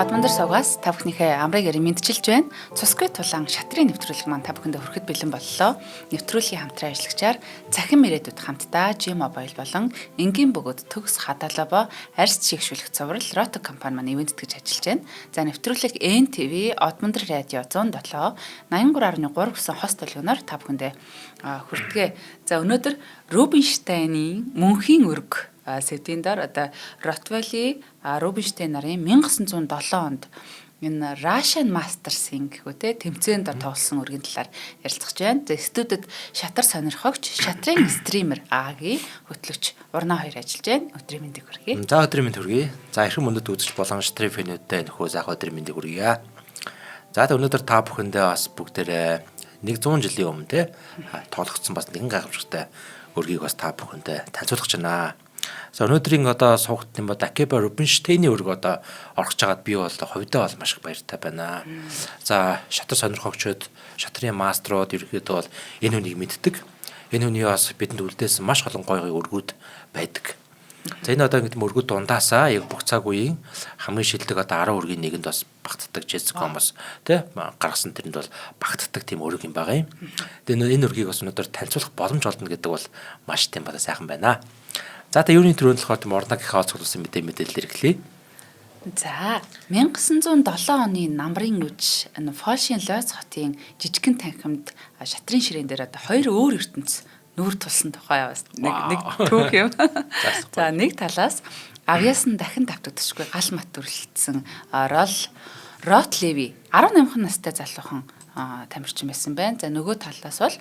Одмондөр сувгаас та бүхнийхээ амрыг ярин мэдчилж байна. Цусгүй тулаан шатрын нэвтрүүлэг маань та бүхэндээ хүрэхэд бэлэн боллоо. Нэвтрүүлгийн хамтран ажиллагчаар цахим ирээдүйд хамтдаа G Mobile болон энгийн бөгөөд төгс хадаалабо арьс чигшүүлэх цуврал Roto компани маань ивент гэж ажиллаж байна. За нэвтрүүлэг NTV Одмондөр радио 107 83.3 гэсэн хост толгоноор та бүхэндээ хүртгээ. За өнөөдөр Рубинштайны мөнхийн өрг сэдвийн дор одоо Ротвали Рубинштейн нарын 1907 онд энэ Russian Masters-ийн гэхүү те тэмцээнд дор тоглосон өргийн талаар ярилцах байна. За студид шатар сонирхогч, шатрын стример Аги хөтлөгч Урнаа хоёр ажиллаж байна. Өдрийн мэндийг хүргэе. За өдрийн мэнд хүргэе. За эрхэм мөндөд үзэж болон шатрын фэнүүдтэй нөхөө заах өдрийн мэндийг хүргье. За тэг өнөөдөр та бүхэндээ бас бүгдээрээ 100 жилийн өмнө те тоглогдсон бас нэгэн гайхамшигтай өргийг бас та бүхэндээ танилцуулах гэж байна. За өнөөдрийн одоо сувгт юм ба Акиба Рубинштейний өрг одоо орох жагаад би бол хувьдаа бол маш их баяртай байна. За шатар сонирхогчид, шатрын маструуд ерөнхийдөө бол энэ хүнийг мэддэг. Энэ хүний бас бидэнд үлдээсэн маш олон гоё гоё өргүүд байдаг. За энэ одоо ингэ өргүүд дундаасаа яг бүх цаг үеийн хамгийн шилдэг одоо 10 өргийн нэгэнд бас багтдаг Jessica бас тий гаргасан тэрэнд бол багтдаг тийм өрг юм байгаа юм. Тэгээ энэ өргийг бас өнөөдөр танилцуулах боломж олдно гэдэг бол маш тийм бада сайхан байна. За та юуны түрүүнд болохоор тийм орног их хаалцуулсан мэдээлэл эхлэе. За 1907 оны намрын үж энэ Фолшийн Лойц хотын жижигхэн танхимд шатрын ширээн дээр одоо хоёр өөр ертөнц нүүр тулсан тухай бас нэг түүх юм. За нэг талаас авьяас нь дахин давтагдчихгүй гал мат дүрлэлтсэн Рол Ротлеви 18 настай залуухан тамирчин байсан байна. За нөгөө талаас бол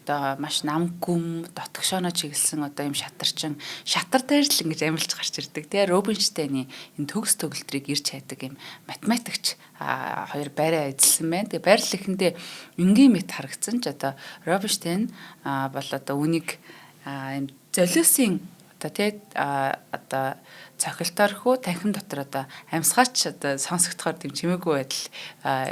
одоо маш нам гүм дотгошооно чиглэсэн одоо юм шатарчин шатар дээр л ингэж амилж гарч ирдэг тий Рубинштейний энэ төгс төгөлдрийг ирж хайдаг юм математикч хоёр байраа эзэлсэн байна. Тэгээ байрлал эхэндээ энгийн мэт харагдсан ч одоо Рубинштейн бол одоо үнийг юм золиосын одоо тий одоо цохилтоор хөө танхим дотор одоо амьсгаач одоо сонсогдохоор тийм чимээгүй байдал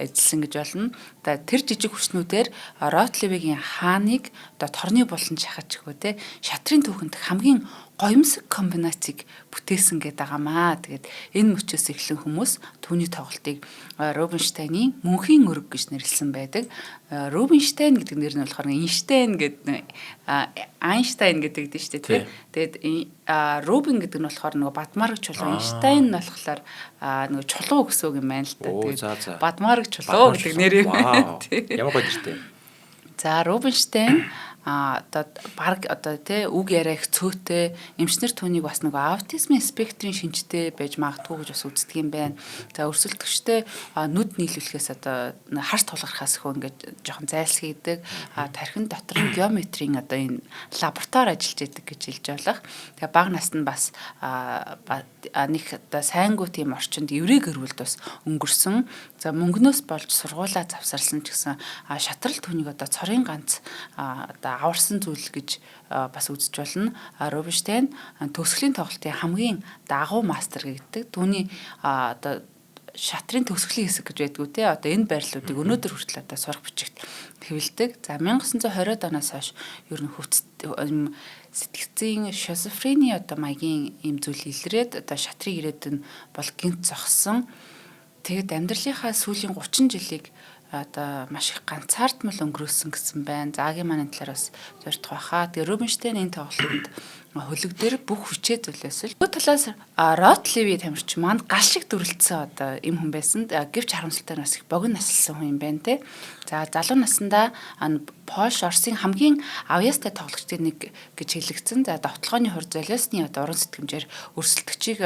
эзэлсэн гэж болно. Одоо тэр жижиг хүчнүүдээр Ротливигийн хааныг одоо торны булан шахаж өгөө те шатрын түүхэнд хамгийн гоёмсог комбинацийг бүтээсэн гэдэг байгаамаа. Тэгээд энэ мөчөөс эхлэн хүмүүс түүний тоглолтыг Рубинштейний мөнхийн өрг гэж нэрлэсэн байдаг. Рубинштейн гэдэг нэр нь болохоор Эйнштейн гэдэг Айнштайн гэдэг дээ шүү дээ. Тэгээд Рубин гэдэг нь болохоор нөгөө бадмаарг чулуу, Эйнштейн нь болохоор нөгөө чулуу гэсэн үг юм байна л та. Тэгээд бадмаарг чулуу гэдэг нэр юм. Ямар гоё нэртэй. За Рубинштейн одоо баг одоо тий үг яриа их цөөтэй эмчнэр түүнийг бас нөгөө аутизмын спектрийн шинжтэй байж магадгүй гэж бас үздэг юм байна. За өрсөлдөгчтэй нүд нийлүүлэхээс одоо хар тулгархаас хөө ингээд жоохон зайлсхийдэг. Тархин дотор нь геометрийн одоо энэ лаборатори ажиллаж идэг гэж хэлж болох. Тэгээ бага наснд нь бас нэг одоо сайнгүй тийм орчинд еврей гэрүүлд бас өнгөрсөн. За мөнгнөөс болж сургуулаа завсарласан ч гэсэн шатрал түүнийг одоо цорын ганц одоо аварсан зүйл гэж бас үзэж болно. Рубинштейн төгсгөлийн тоглолтын хамгийн дагуу мастер гэдэг. Түүний одоо шатрын төгсгөлийн хэсэг гэж байдгүй те. Одоо энэ байрлалуудыг өнөөдөр хүртэл одоо сурах бичигт хэвлэдэг. За 1920-од оноос хойш ер нь хөвц сэтгцийн шизофрени одоо маягийн ийм зүйл илрээд одоо шатрын ирээдүйн бол гинт зогссон. Тэгэд амьдралынхаа сүүлийн 30 жилийг одоо маш их ганцаардмал өнгөрөөсөн гэсэн байна. За агийн маань талаар бас зордох байхаа. Тэгээ Рубинштейн энэ тоглолтод хөлөг дээр бүх хүчээ зөвлөсөн. Нөгөө талаас Ротливи тамирчин маань гал шиг дүрлцсэн одоо им хүн байсан. Гэвч харамсалтай нь бас их богино насалсан хүн юм байна те. За залуу наснда Польш Оросын хамгийн авьяастай тоглогчдын нэг гэж хэлэгдсэн. За довтлогооны хур золиосны одоо уран сэтгэмжээр өрсөлдөгчийг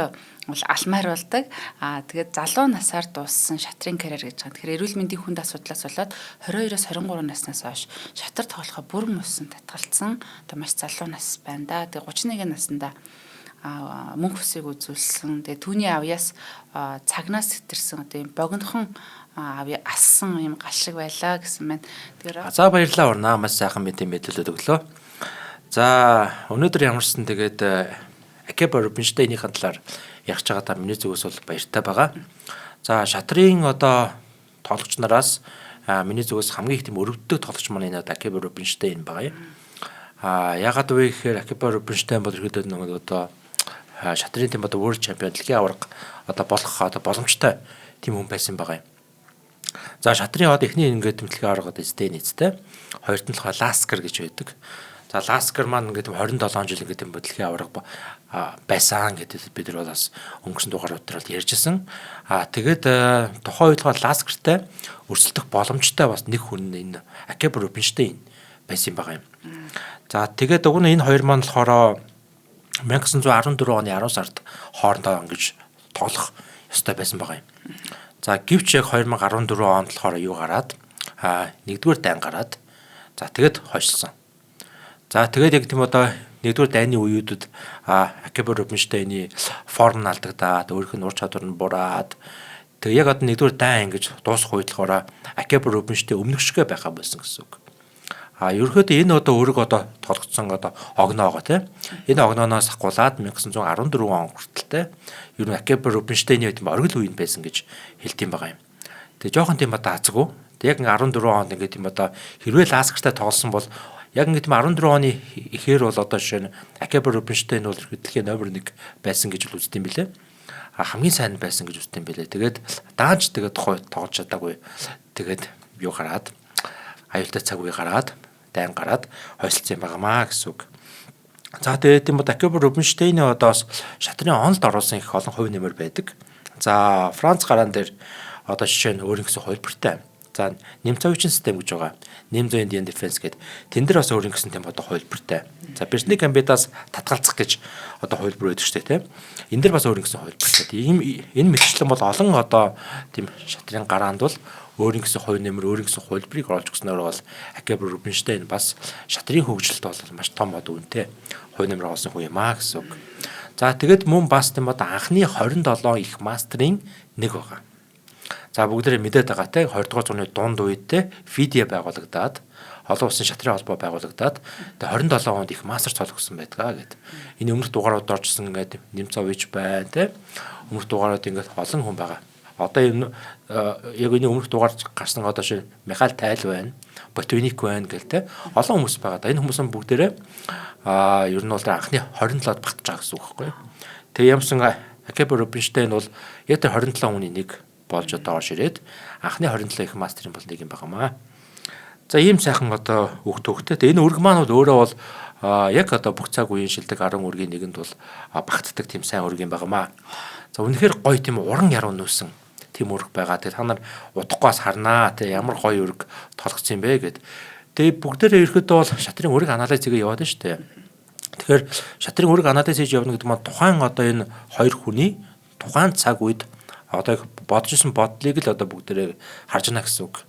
бол алмаар болдог. Аа тэгээд залуу насаар дууссан шатрын карьер гэж байгаа. Тэгэхээр эрүүл мэндийн хүнд асуудлаас болоод 22-оос 23 наснаас хойш шатар тоглохоо бүрэн мөссөн татгалцсан. Одоо маш залуу нас байна да. Тэгээд 31 наснда мөнх хүсийг үзүүлсэн. Тэгээ түүний авьяас цагнаас сэтэрсэн одоо юм богинохон ассан юм гал шиг байлаа гэсэн байна. Тэгэхээр за баярлалаа Урнаа маш сайхан мэдээлэл өглөө. За өнөөдөр ямарсан тэгээд Акиба Рубинштейнийхэн талаар ярьж байгаа та миний зүгээс бол баяртай байгаа. За шатрын одоо тоглогч нараас миний зүгээс хамгийн их тийм өрөвддөг тоглогч маань энэ Акиба Рубинштейн байгаа юм. Ягаад вэ гэхээр Акиба Рубинштейн бол ерөөдөө нэг одоо шатрын тийм одоо World Champion дэлхийн аварга одоо болох одоо боломжтой тийм хүн байсан байгаа юм. За шатрын одоо эхний ингээд тэмдэглэгээ оргоод Стейництэй. Хоёрт нь болохоор Ласкер гэж байдаг. За Ласкер маань ингээд 27 жил ингээд дэлхийн аварга байсан гэдэг бид нар бол бас өнгөрсөн дугаарууд дээр бол ярьжсэн. Аа тэгээд тухайн үед болохоор Ласкертай өрсөлдөх боломжтой бас нэг хүн энэ Акеб Рубинштейн байсан байгаа юм. За тэгээд уг нь энэ хоёр маань болохоор 1914 оны 10 сард хоорондоо ингэж тоглох ёстой байсан байгаа юм. За гэвч яг 2014 онд болохоор юу гараад нэгдүгээр дайн гараад за тэгээд хойшлсон. За тэгээд яг тийм одоо нэгдүгээр дайны үеүүдэд Акеб Рубинштейний форм нь алдагдаад өөрийнх нь ур чадвар нь бураад тэг яг одоо нэгдүгээр дайн ингэж дуусах үед болохоор Акеб Рубинштейн өмнөгшгөө байхаа болсон гэсэн үг. А ерөнхийдөө энэ одоо өөрөг одоо толгоцсон одоо огноо байгаа тийм. Энэ огнооноос ахгуулаад 1914 он хүртэл ер нь Акеб Рубинштейний тийм оргил үеийн байсан гэж хэлдэм байгаа юм. Тэгээ жоохон тийм одоо азгүй. Тэг яг 14 онд ингээд тийм одоо хэрвээ Ласкертай тоглосон бол яг ингээд тийм 14 оны ихээр бол одоо жишээ нь Акеб Рубинштейн бол дэлхийн номер 1 байсан гэж л үздэг юм билээ. А хамгийн сайн байсан гэж үздэг юм билээ. Тэгээд даанч тэгээд тухай тоглож чадаагүй. Тэгээд юу гараад аюултай цаг үе гараад дайн гараад хойшлцсан юм байгаамаа гэсэн үг. За тэгээд тийм үү Акеб Рубинштейний одоо бас шатрын онолд оруулсан их олон хувь нэмэр байдаг. За Франц гараан дээр одоо жишээ нь өөрийн гэсэн хувилбартай. За Немцовичийн систем гэж байгаа. Немзо Indian Defense гэдэг. Тэн дээр бас өөрийн гэсэн тийм одоо хувилбартай. За Берсний Гамбитаас татгалзах гэж одоо хувилбар байдаг шүү дээ, тийм. Энэ дээр бас өөрийн гэсэн хувилбартай. Ийм энэ мэтчлэн бол олон одоо тийм шатрын гараанд бол өөрийн гэсэн хувь нэмэр, өөрийн гэсэн хувилбарыг оруулж өгснөөр бол Акеб Рубинштейн бас шатрын хөгжилт бол маш том одоо үнэтэй хувь нэмэр оруулсан хүн юм аа гэсэн үг. За тэгэд мөн бас тийм одоо анхны 27 их мастрын нэг байгаа. За бүгдээрээ мэдээд байгаа те 20 дугаар зууны дунд үед те FIDE байгуулагдаад олон улсын шатрын холбоо байгуулагдаад тэгээ 27 онд их мастер цолгосон байдгаа гэд. Энэ өмнөх дугаарууд оржсэн ингээд Немцович байна те. Өмнөх дугаарууд ингээд олон хүн байгаа. Одоо энэ яг энэ өмнөх дугаар гарсан одоо шин Михаил Тайл байна, Ботвиник байна гэл те. Олон хүмүүс байгаа да. Энэ хүмүүс нь бүгдээрээ ер нь бол анхны 27-д багтж байгаа гэсэн үг байхгүй юу. Тэгээ ямсан Акеб Рубинштейн бол яг тэр 27 хүний нэг болж одоо орж ирээд анхны 27 их мастерын бол нэг юм байгаамаа. За ийм сайхан одоо үг төгтэй. Тэгээ энэ үрг маань бол өөрөө бол яг одоо бүх цаг үеийн шилдэг 10 үргийн нэгэнд бол багтдаг тийм сайн үрг юм байгаамаа. За үнэхээр гоё тийм уран яруу нүүсэн тийм үрг байгаа. Тэгээ та нар удахгүй бас харнаа. Тэгээ ямар гоё үрг толгоцсон юм бэ гэд. Тэгээ бүгдээрээ ерөөдөө бол шатрын үрг анализ хийгээ яваад нь шүү дээ. Тэгэхээр шатрын үрг анализ хийж явна гэдэг маань тухайн одоо энэ хоёр хүний тухайн цаг үед одоо бодож исэн бодлыг л одоо бүгдээрээ харж байна гэсэн үг.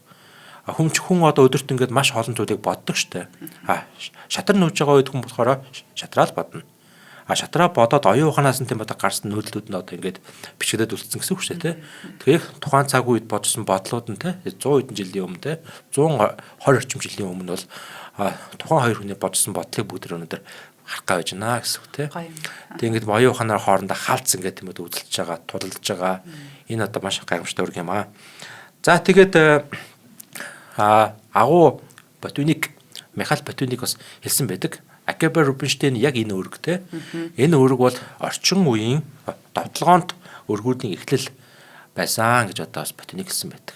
Хүмч хүн одоо өдөрт ингээд маш олон зүйлийг боддог штэ. А шатар нүүж байгаа үед хүн болохоор шатраа л бодно. А шатраа бодоод оюун ухаанаас нь тийм одоо гарсан нүүдлүүд нь одоо ингээд бичигдээд үлдсэн гэсэн үг шүү дээ, тэ. Тэгэхээр тухайн цаг үед бодсон бодлууд нь тэ 100 хэдэн жилийн өмнө тэ 120 орчим жилийн өмнө бол тухайн хоёр хүний бодсон бодлыг бүгд өнөөдөр харах гэж байна гэсэн үг тэ. Тэг ингээд оюун ухаанаар хоорондоо хаалц ингээд тийм үү үзэлж байгаа, тулалдж байгаа. Энэ одоо маш гайхамшигтай үрг юм аа. За тэгээд агуу Ботвиник Михаил Ботвиник бас хэлсэн байдаг. Акеб Рубинштейн яг энэ үүрэг те. Энэ үүрэг бол орчин үеийн довтлогоонд өргүүдийн эхлэл байсан гэж одоо бас Ботвиник хэлсэн байдаг.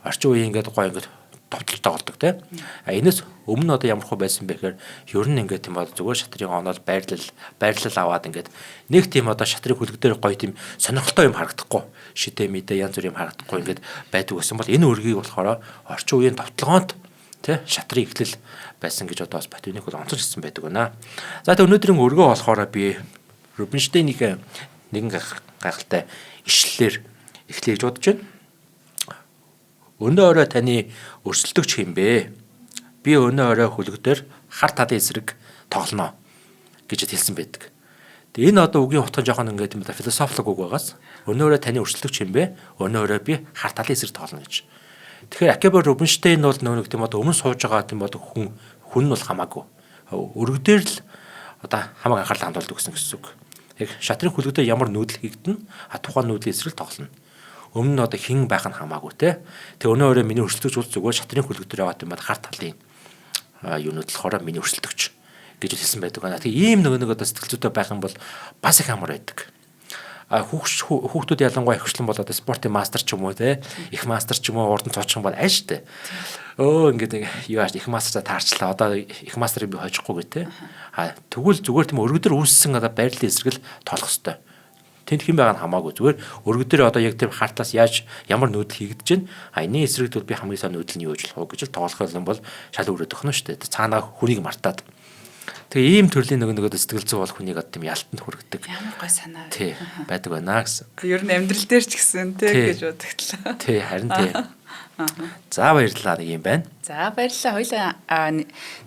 Орчин үеийн ингээд гоё ингээд довтлол тоглодог те. А энэс өмнө одоо ямар хөө байсан бэ гэхээр ер нь ингээд тийм одоо зүгээр шатрын онол байрлал аваад ингээд нэг тийм одоо шатрын хөлөг дээр гоё тийм сонирхолтой юм харагдахгүй шидэ мэдэ янз бүр юм харагдахгүй ингээд байдаг гэсэн бол энэ өргийг болохоор орчин үеийн довтлогоонд тэ шатрын эхлэл байсан гэж одоо бас Ботвиник бол онцолж хэлсэн байдаг байна. За тэг өнөөдрийн өргөө болохоор би Рубинштейнийг нэгэн гайхалтай ишлэлээр эхлэе гэж бодож байна. Өнөө орой таны өрсөлдөгч хэм бэ? Би өнөө орой хөлөг дээр хар талын эсрэг тоглоно гэж хэлсэн байдаг. Тэгээ энэ одоо үгийн утга нь жоохон ингээд юм да философик үг байгаас өнөө орой таны өрсөлдөгч хэм бэ? Өнөө орой би хар талын эсрэг тоглоно гэж. Тэгэхээр Акеб Рубинштейн бол нөгөө нэг тийм одоо өмнө сууж байгаа тийм одоо хүн нь бол хамаагүй. Өргөдөр дээр л одоо хамаг анхаарал хандуулдаг гэсэн үг. Яг шатрын хөлөг дээр ямар нүүдэл хийгдэн а тухайн нүүдлийн эсрэг тоглоно. Өмнө нь одоо хэн байх нь хамаагүй те. Тэг өнөө өрөө миний өрсөлдөгч бол зүгээр шатрын хөлөг дээр байгаа тийм хар талын юунууд болохоор миний өрсөлдөгч гэж хэлсэн байдаг. Тэгээ ийм нөгөө нэг одоо сэтгэл зүйтэй байх юм бол бас их амар байдаг. Хүүхдүүд ялангуяа ихвчлэн бол одоо спортын мастер ч юм уу те, их мастер ч юм уу урд нь цоочих юм бол ааш те. Ингээд юу ааш их мастераа таарчлаа. Одоо их мастерыг би хожихгүй гэ те. Тэгвэл зүгээр тийм өргөдөр үүссэн одоо байрлалын эсрэг л тоолох хэвээр. Тэнд хэн байгаа нь хамаагүй. Зүгээр өргөдөр одоо яг тэр хартлаас яаж ямар нүүдэл хийгдэж байна. Энэ эсрэг бол би хамгийн сайн нүүдэл нь юу гэж болох вэ гэж л тоглох юм бол шал өрөөд өгнө шүү дээ. Цаанаа хүнийг мартаад. Тэгээ ийм төрлийн нөгөө сэтгэл зүй бол хүнийг одоо тийм ялтанд хүргэдэг. Ямар гой санаа. Тий, байдаг байна гэсэн. Ер нь амьдрал дээр ч гэсэн тий гэж бодогдлоо. Тий, харин тий. За баярлалаа, нэг юм байна. За баярлалаа. Хоёлаа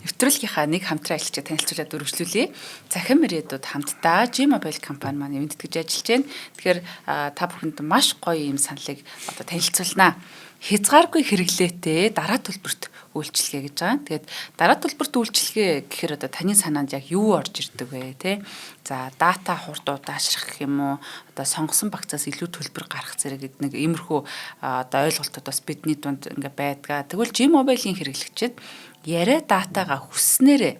нэвтрүүлгийнхаа нэг хамтран ажиллагчид танилцуулаад үргэлжлүүлье. Цахим ирээдүйд хамтдаа G-Mobile компани маань ивээн тэтгэж ажиллаж байна. Тэгэхээр та бүхэнд маш гоё юм саналыг одоо танилцуулнаа. Хязгааргүй хэрэглээтэй дараа төлбөрт үйлчилгээ гэж байгаа. Тэгээд дараа төлбөрт үйлчилгээ гэхээр одоо таны санаанд яг юу орж ирдэг вэ те? За дата хурд удаашрах гэх юм уу? Одоо сонгосон багцаас илүү төлбөр гарах зэрэг гэдэг нэг иймэрхүү одоо ойлголтууд бас бидний дунд ингээ байдгаа. Тэгвэл G-Mobile-ийн хэрэглэгчид яриа датагаа хүсснээрээ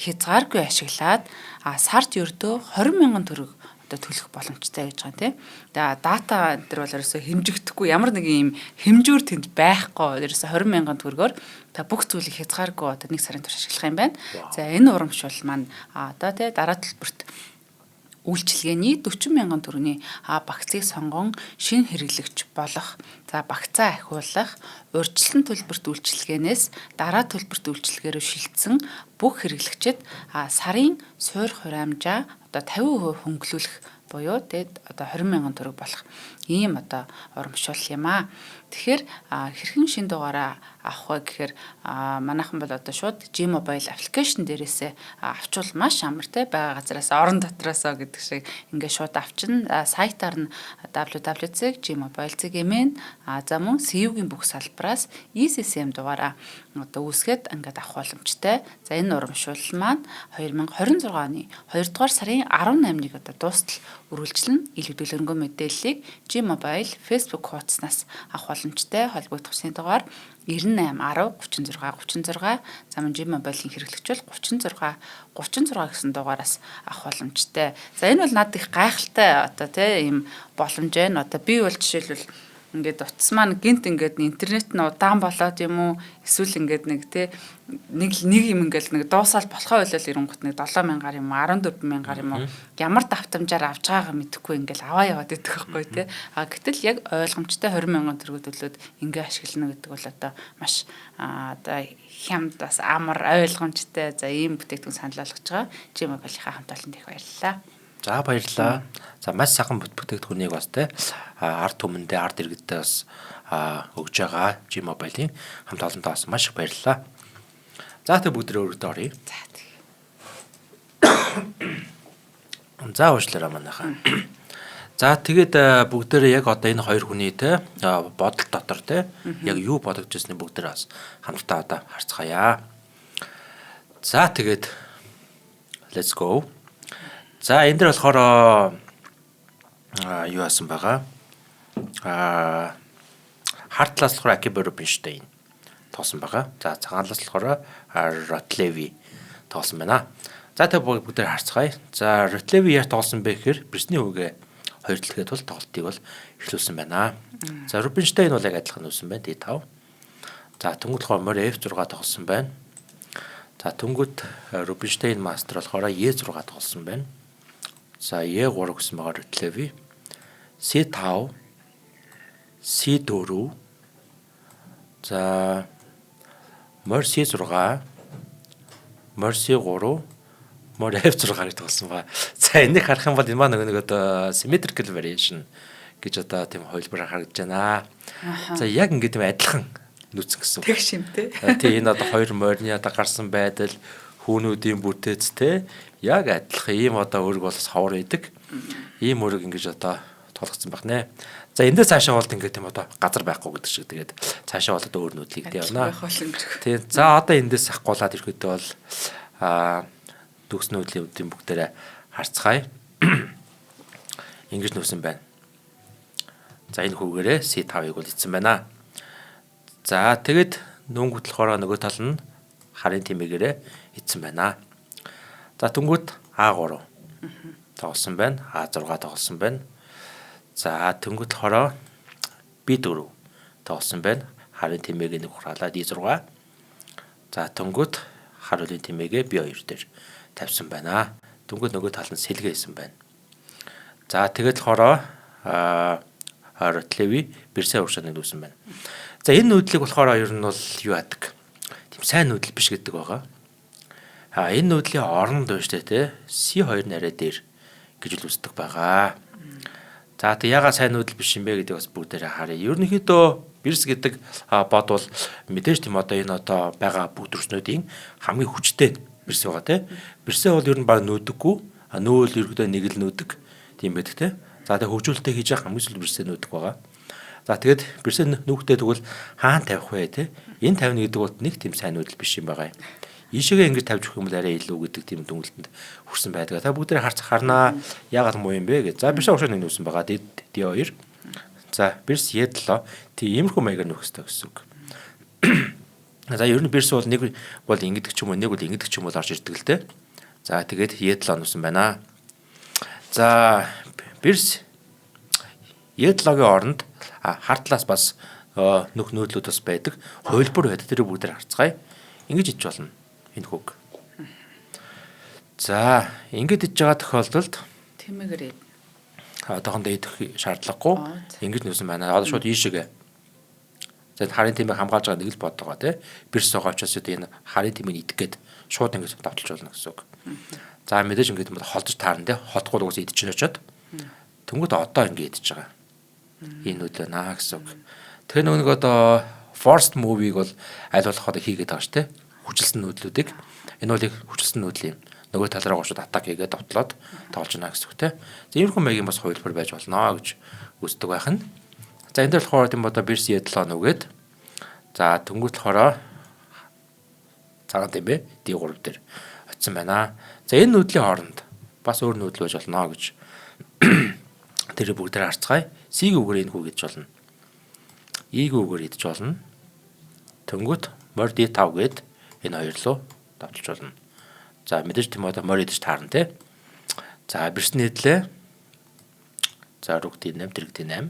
хязгааргүй ашиглаад сард ердөө 20 мянган төгрөг одоо төлөх боломжтой гэж байгаа тийм. За дата энэ төр бол ерөөсөө хэмжигдэхгүй, ямар нэгэн юм хэмжүүр тэнд байхгүй. Ерөөсөө 20 мянган төгрөгөөр та бүх зүйлийг хязгааргүй одоо нэг сарын турш ашиглах юм байна. За энэ урамшуул маань одоо тий дараа төлбөрт үйлчилгээний 40 мянган төгрөгийн багцыг сонгон шинэ хэрэглэгч болох, за багцаа ахиулах, урьдчилан төлбөрт үйлчилгээнээс дараа төлбөрт үйлчилгээ рүү шилжсэн бүх хэрэглэгчид сарын суур хураамжаа одоо 50% хөнгөлүүлэх буюу тэгэд одоо 20 мянган төгрөг болох ийм одоо урамшуул юм аа. Тэгэхээр хэрхэн шин дугаараа авах вэ гэхээр манайхан бол одоо шууд G-Mobile application дээрээсээ авчвал маш амар те, байгаа газараас орон дотроосоо гэдэг шиг ингээд шууд авчна. Сайтаар нь www.gmobile.mn, за мөн CU-гийн бүх салбараас eCSM дугаараа одоо үүсгээд ингээд авах боломжтой. За энэ урамшуулал маань 2026 оны 2 дугаар сарын 18-нд одоо дуустал үргэлжлэн. Илүү дэлгэрэнгүй мэдээллийг G-Mobile Facebook хуудаснаас авах боломжтой. Холбогдох утасны дугаар 98 10 36 36, за мөн G-Mobile-ийн хэрэглэгч бол 36 36 гэсэн дугаараас авах боломжтой. За энэ бол надад их гайхалтай одоо тий ийм боломж байна. Одоо би бол жишээлбэл ингээд утас маань гинт ингээд интернет нь удаан болоод юм уу, эсвэл ингээд нэг тий нэг нэг юм ингээд нэг дуусаал болохоо ойлол ирэнгүүт нэг 7000-аар юм уу, 14,000-аар юм уу, ямар давтамжаар авч байгаагаа мэдэхгүй ингээд аваа яваад идэх байхгүй тий. А гэтэл яг ойлгомжтой 20 мянган төгрөг төлөөд ингээ ашиглана гэдэг бол одоо маш одоо хямд, бас амар ойлгомжтой. За ийм бүтээгдэхүүн санал болгож байгаа. G-Mobile-ийнхаа хамт олонд их баярлалаа. За баярлалаа. За маш сайхан бүтээгдэхүүнийг бас те ард түмэндээ, ард иргэдээ бас өгж байгаа G-Mobile-ийн хамт олондоо бас маш их баярлалаа. За тэг бүгд өөрөдөө оръё. За тэг. За уушлаарай манайхаа. За тэгээд бүгдээрээ яг одоо энэ хоёр хүний те бодол дотор те яг юу бодогдож ирснийг бүгдээрээ бас хамтдаа одоо харцгаая. За тэгээд let's go. За энэ дэр болохоор юу яасан байгаа? Хар талаас болохоор Акиба Рубинштейн тоглосон байгаа. За цагаан талаас болохоор Ротлеви тоглосон байна. За тэг бүгдээр харцгаая. За Ротлеви яаж тоглосон бэ гэхээр Бресний хүүгээ хоёр дэлхээ тул тоглолтыг бол эхлүүлсэн байна. За Рубинштейн бол яг адилхан үүсэн байна. D5. За тэнгууд болохоор Мор F6 тоглосон байна. За тэнгууд Рубинштейн мастер болохоор E6 тоглосон байна. За E3 гэсэн байгаа Ротлеви. C5, C4. За Мор C6, Мор C3, Мор F6 гэж тоглосон ба. За энийг харах юм бол энэ маань нөгөө нэг одоо symmetrical variation гэж одоо тийм хувилбар харагдаж байна. За яг ингээд тийм адилхан нүүцэн гэсэн. Тэг шимтэй. Тий, энэ одоо хоёр морины одоо гарсан байдал, хүүнүүдийн бүтээц те яг адилхан ийм одоо өрг бол ховор байдаг. Ийм өрг ингэж одоо тулгцсан байх нэ. За эндээс цаашаа болд ингээд тийм одоо газар байхгүй гэдэг шиг тэгээд цаашаа бол одоо өөр нүүдлийг явна. Тийм. За одоо эндээс ахгуулаад ирэхэд бол төгс нүүдлийн үдийн бүгдээрээ харцгаая. Ингэж нүүсэн байна. За энэ хүүгээрээ C5-ыг бол эцсэн байна. За тэгэд нүүнгүүт болохоор нөгөө тал нь харын тэмээгээрээ эцсэн байна. За түнгүүт А3 тоглосон байна. А6 тоглосон байна. За тэнгуут болохоор B4 тоглосон байна. Харын тэмээгээ нэг ухраалаа D6. За тэнгуут хар хөлийн тэмээгээ B2 дээр тавьсан байна. Тэнгуут нөгөө тал нь сэлгээ хийсэн байна. За тэгээд болохоор Роталеви Берсээ уршаа нэг нүүсэн байна. За энэ нүүдлийг болохоор ер нь бол юу яадаг? Тийм сайн нүүдэл биш гэдэг байгаа. А энэ нүүдлийн оронд байна шүү дээ, тэ. C2 нарай дээр гэж л үздэг байгаа. За тэг ягаад сайн нүүдэл биш юм бэ гэдэг бас бүгдээрээ харъя. Ерөнхийдөө Бирс гэдэг бод бол мэдээж тийм одоо энэ одоо байгаа бүх дүрснүүдийн хамгийн хүчтэй Бирс байгаа тий. Бирсээ бол ер нь баг нүүдэггүй. А нүүл ерөнхийдөө нэг л нүүдэг тийм байдаг тий. За тэг хөгжүүлэлтээ хийж байгаа хамгийн сүүл Бирсээ нүүдэг байгаа. За тэгэд Бирсээ нүүхтэй тэгвэл хаан тавих вэ тий. Энэ тавина гэдэг бол нэг тийм сайн нүүдэл биш юм байгаа юм. Ийшээгээ ингэж тавьж өгөх юм бол арай илүү гэдэг тийм дүнэлтэнд хүрсэн байдаг. Та бүгдээ харц харнаа. Яагаад муу юм бэ гэж. За Бирсээ уршаа нэг нүүсэн байгаа. D2. За Бирс E7. Тий иймэрхүү маягаар нөхөх ёстой гэсэн үг. За ер нь Бирс бол нэг бол ингэдэг ч юм уу, нэг бол ингэдэг ч юм уу орж ирдэг л дээ. За тэгээд E7 нүүсэн байна. За Бирс E7-гийн оронд хар талаас бас нөх нүүдлүүд бас байдаг. Хувилбар байдаг. Тэр бүгдээр харцгаая. Ингэж ич болно. Энэ хүүг. За ингэж ич байгаа тохиолдолд тэмээгээр одоохондоо идэх шаардлагагүй. Ингэж нүүсэн байна. Одоо шууд ийшээгээ. За харын тэмээ хамгаалж байгаа нэг л бод байгаа тий. Бирс байгаа учраас энэ харын тэмээг идэх гээд шууд ингэж давталж болно гэсэн үг. За мэдээж ингэж юм бол холдож таарна тий. Холдохгүй угсаа идчихнэ очоод. Тэнгүүд одоо ингэ идэж байгаа. Энэ нүдэ наа гэсэн үг. Тэгэхээр нөгөө нэг одоо forced move-ыг бол аль болох одоо хийгээд байгаа шүү тий. Хүчилсэн нүүдлүүдийг. Энэ бол их хүчилсэн нүүдэл юм. Нөгөө тал руу шууд attack хийгээд довтлоод тоглож байна гэсэн үг тий. За иймэрхүү маягийн бас хувилбар байж болно гэж үздэг байх нь. За энэ дээр болохоор тийм одоо Бирс E7 нүгээд за тэнгуут болохоор цагаан тийм ээ D3 дээр очисон байна. За энэ нүүдлийн хооронд бас өөр нүүдэл байж болно гэж тэр бүгдээр харцгаая. C-г үгээр энэ хүү гэж болно. E-г үгээр идэж болно. Тэнгүүт морь D5 гээд энэ хоёр руу давталж болно. За мэдээж тийм одоо морь идэж таарна те. За бирс нийтлээ. За rook D8, тэрэг D8.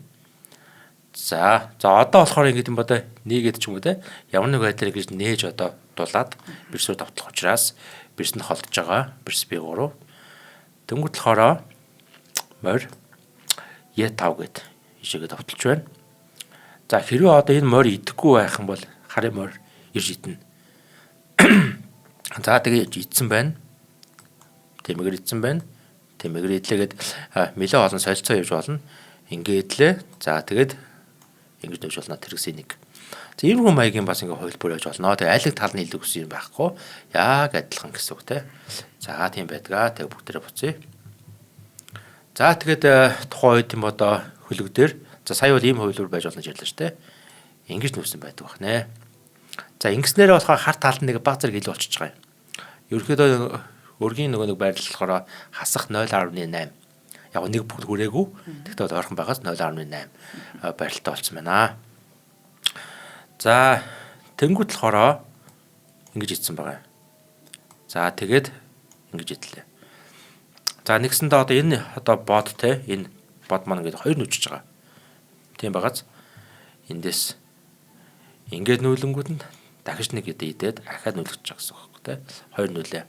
За за одоо болохоор ингэж юм бодоо нэгээд ч юм уу те. Ямар нэг байдлаар ингэж нээж одоо дулаад бирсүү давтлах учраас бирс нь холдож байгаа. Бирс B3. Тэнгүүт болохоор морь E5 гээд ишээгээ давталж байна. За хэрвээ одоо энэ морь идэхгүй байх юм бол харын морь ирж идэнэ. За тэгээ идсэн байна. Тэмээгэр идсэн байна. Тэмээгэр идлээгээд нэлээ олон солилцоо явж болно. Ингээ идлээ. За тэгээд ингэж нөөж болно тэрэгсийн нэг. За иймэрхүү маягийн бас ингээ хувилбар явж болно. Тэгээ аль нэг тал нь илүү гэсэн юм байхгүй. Яг адилхан гэсэн үг те. За тийм байдгаа. Тэгээ бүгдээрээ буцъя. За тэгээд тухайн үед юм одоо хөлөг дээр за сая бол ийм хувилбар байж болно гэж ярьлаа шүү дээ. Ингэж нүүсэн байдаг бах нэ. За ингэснээрээ болохоор хар талд нэг баг зэрэг илүү болчихж байгаа юм. Ерөнхийдөө өргийн нөгөө нэг байрлал болохоор хасах 0.8. Яг нэг бүгд хүрээгүй. Тэгтээ бол ойрхон байгаас 0.8 байралтай болсон байна. За тэнгуут болохоор ингэж ицсэн байгаа юм. За тэгээд ингэж идлээ. За нэгсэндээ одоо энэ одоо бод те энэ бод маань ингээд хоёр нүчж байгаа. Тийм байгааз эндээс ингээд нүүлэнгүүд нь дахиж нэг идээд ахаад нүлгэж байгаа гэсэн үг байхгүй те. Хоёр нүлээ.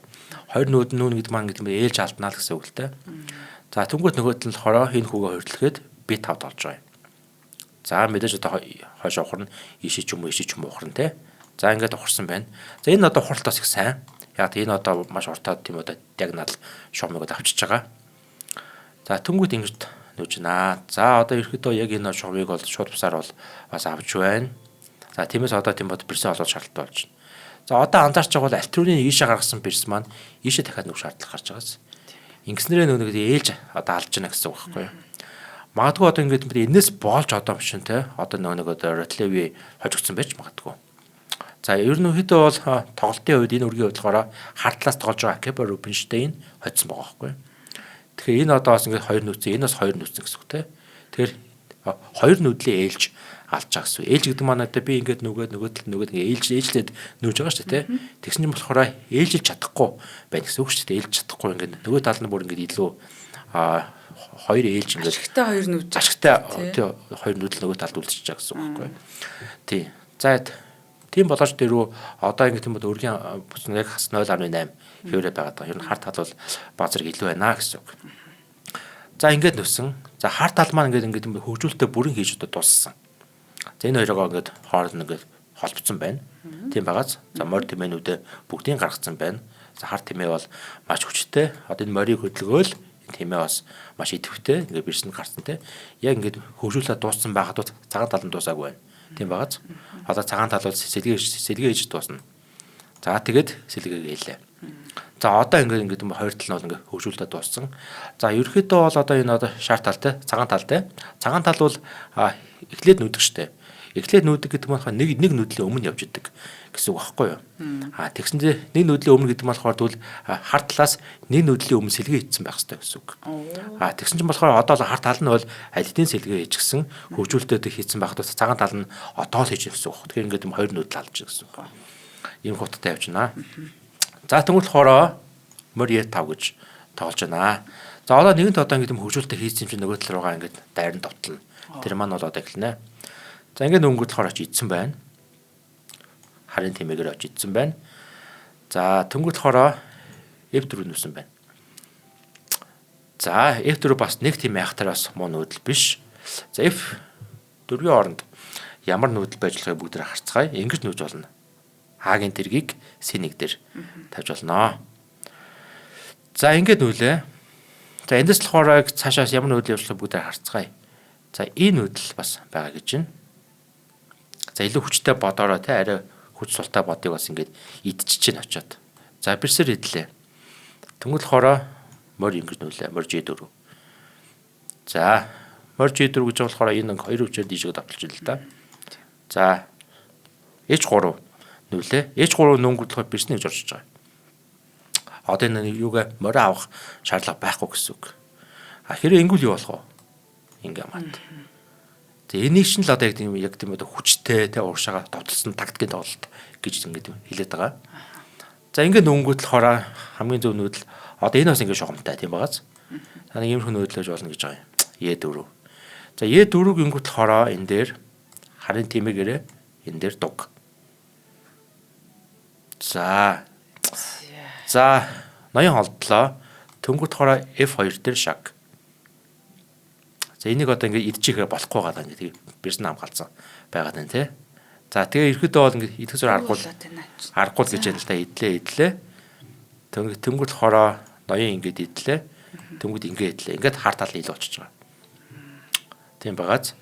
Хоёр нүүд нүүн гэдэг маань гэдэг ээлж алднаа л гэсэн үг л те. За тэнгуут нөгөөт нь болохоор энэ хүүгээ хоёрлоход B5 толж байгаа юм. За мэдээж одоо хойш ухарна, ийшээ ч юм уу, ийшээ ч юм уу ухарна те. За ингээд ухарсан байна. За энэ одоо ухралт бас их сайн. Яг энэ одоо маш уртаад тийм одоо диагонал шугамыг авчиж байгаа. За тэнгуут ингэж нүүж наа. За одоо ерөөдөө яг энэ шугамыг бол шууд бусаар бол бас авч байна. За тиймээс одоо тийм бод бирсэн олоод шаардлагатай болж байна. За одоо анзаарч байгаа бол альтрууны ийшээ гаргасан бирс маань ийшээ дахиад нүх шаардлага гарч байгаас. Ингэснээрээ нөгөө ээлж одоо алж байна гэсэн үг байхгүй юу? Магадгүй одоо ингэж бид энэс болж одоо юм шин те одоо нөгөө нэг одоо Ротлеви хожигдсон байж магадгүй. За ер нь хэд бол тоглолтын үед энэ үргийн хувьд болохоор хардлаас тоглож байгаа Акеба Рубинштейн хоцсон байгаа байхгүй юу? Тэгэхээр энэ одоо бас ингэж хоёр нүцэн, энэ бас хоёр нүцэн гэсэн үг те. Тэгэхээр хоёр нүдлээ ээлж алж байгаа гэсэн. Ээлж гэдэг маань одоо би ингээд нүгээд нөгөө талд нүгээд ингээд ээлж ээлжлээд нүүж байгаа шүү дээ, тэ. Тэгсэн чинь болохоор ээлжилж чадахгүй байна гэсэн үг шүү дээ. Ээлж чадахгүй ингээд нөгөө тал нь бүр ингээд илүү хоёр ээлж ингээд ашигтай хоёр нүдж ашигтай тий хоёр нүдэл нөгөө талд үлдчихэж байгаа гэсэн үг байхгүй. Тий. За тийм болооч дэрүү одоо ингэ тийм бол өргийн бүс нь яг хас 0.8 хэврээ байгаад байгаа. Ер нь хар тал бол баг зэрэг илүү байна гэсэн үг. За ингээд нөсөн. За хар тал маань ингээд ингээд хөгжүүлэлтээ бүрэн хийж одоо дууссан. За энэ хоёроо ингээд хооронд нь ингээд холбогдсон байна. Тийм байгааз. За морь тэмээнүүдээ бүгдийг гаргацсан байна. За хар тэмээ бол маш хүчтэй. Одоо энэ морийг хөдөлгөөл энэ тэмээ бас маш идэвхтэй. Ингээд бирсэн гарсан те. Яг ингээд хөгжүүлэлээ дууссан байхад бол цагаан тал нь дуусаагүй байна. Тийм байгааз. Одоо цагаан тал бол сэлгээ хийж дуусна. За тэгээд сэлгээ гэлээ. За одоо ингээд ингээд хоёр тал нь бол ингээд хөгжүүлэлээ дууссан. За ерөөхдөө бол одоо энэ одоо шар тал те, цагаан тал те. Цагаан тал бол эхлээд нүдэг штэ. Эхлээд нүдэг гэдэг нь болохоор нэг нүдлийн өмнө явж идэг гэсэн үг байхгүй юу? А тэгсэн чинь нэг нүдлийн өмнө гэдэг нь болохоор тэгвэл хар талаас нэг нүдлийн өмнө сэлгээ хийцэн байх хэрэгтэй гэсэн үг. А тэгсэн чинь болохоор одоо л хар тал нь бол аль хэдийн сэлгээ хийчихсэн хөгжүүлэлтүүд хийцэн байхад бас цагаан тал нь одоо л хийж гэсэн үг. Тэгэхээр ингээд юм хоёр нүдэл алж гэсэн үг. Ийм хутгатай явж байна. За тэгвэл болохоор морь Е5 гэж тоглож байна. За одоо нэгэнт одоо ингээд юм хөгжүүлэлтээ хийсэн юм чинь нөгөө тал руугаа ингээд дайран довтлно. Тэр маань бол одоо эхэлнэ. За ингээд өнгөт болохоор очиж идсэн байна. Харын тэмээгээр очиж идсэн байна. За тэнгуут болохоор F4 нүүсэн байна. За F4 бас нэг тийм айхтар бас муу нүүдэл биш. За F4-ийн оронд ямар нүүдэл байж болохыг бүгд харцгаая. Ингэж нүүж болно. А-гийн тэргийг C1 дээр тавьж болно. За ингээд нүүлээ. За эндээс болохоор цаашаас ямар нүүдэл явуулахыг бүгд харцгаая. За энэ нүүдэл бас байгаа гэж байна. За илүү хүчтэй бодороо те арай хүч султай бодыг бас ингээд идчихэж гин очиод. За бэрсэр идлээ. Тэнгүүл болохоор морь ингэж нүлээ. Морь G4. За морь G4 гэж болохоор энэ хоёр өвчээр дийшээ давталж ил л да. За H3 нүлээ. H3 нүнгүүд болохоор бэрснэ гэж орчиж байгаа. Одоо энэ юугаа морио авах шаардлага байхгүй гэсэн үг. А хэрэг ингүүл юу болох вэ? Ингээ мат. Тэгээ энийг чинь л одоо яг тийм одоо хүчтэй те урагшаага довтлсон тактикийн тоглолт гэж ингээд хэлээд байгаа. За ингээд нүнгүүт болохоор хамгийн зөв нүүдэл одоо энэ бас ингээд шугамтай тийм байгааз. Та нэг иймэрхүү нүүдэл байж болно гэж байгаа юм. Е4. За Е4-г ингүүт болохоор энэ дээр харын тэмээгээрээ энэ дээр дуг. За. За ноён холдлоо. Тэнгүүт болохоор F2 дээр шаг. За энийг одоо ингээд идчихээ болохгүй байгаа ингээд бирсэн хамгаалсан байгаа тань тий. За тэгээ ерөөдөө бол ингээд идэх зур аргагүй гэж яана л та идлээ. Тэнгүүт болохоор ноён ингээд идлээ. Тэнгүүд ингээд идлээ. Ингээд хар тал ил болчихж байгаа. Тийм байгааз.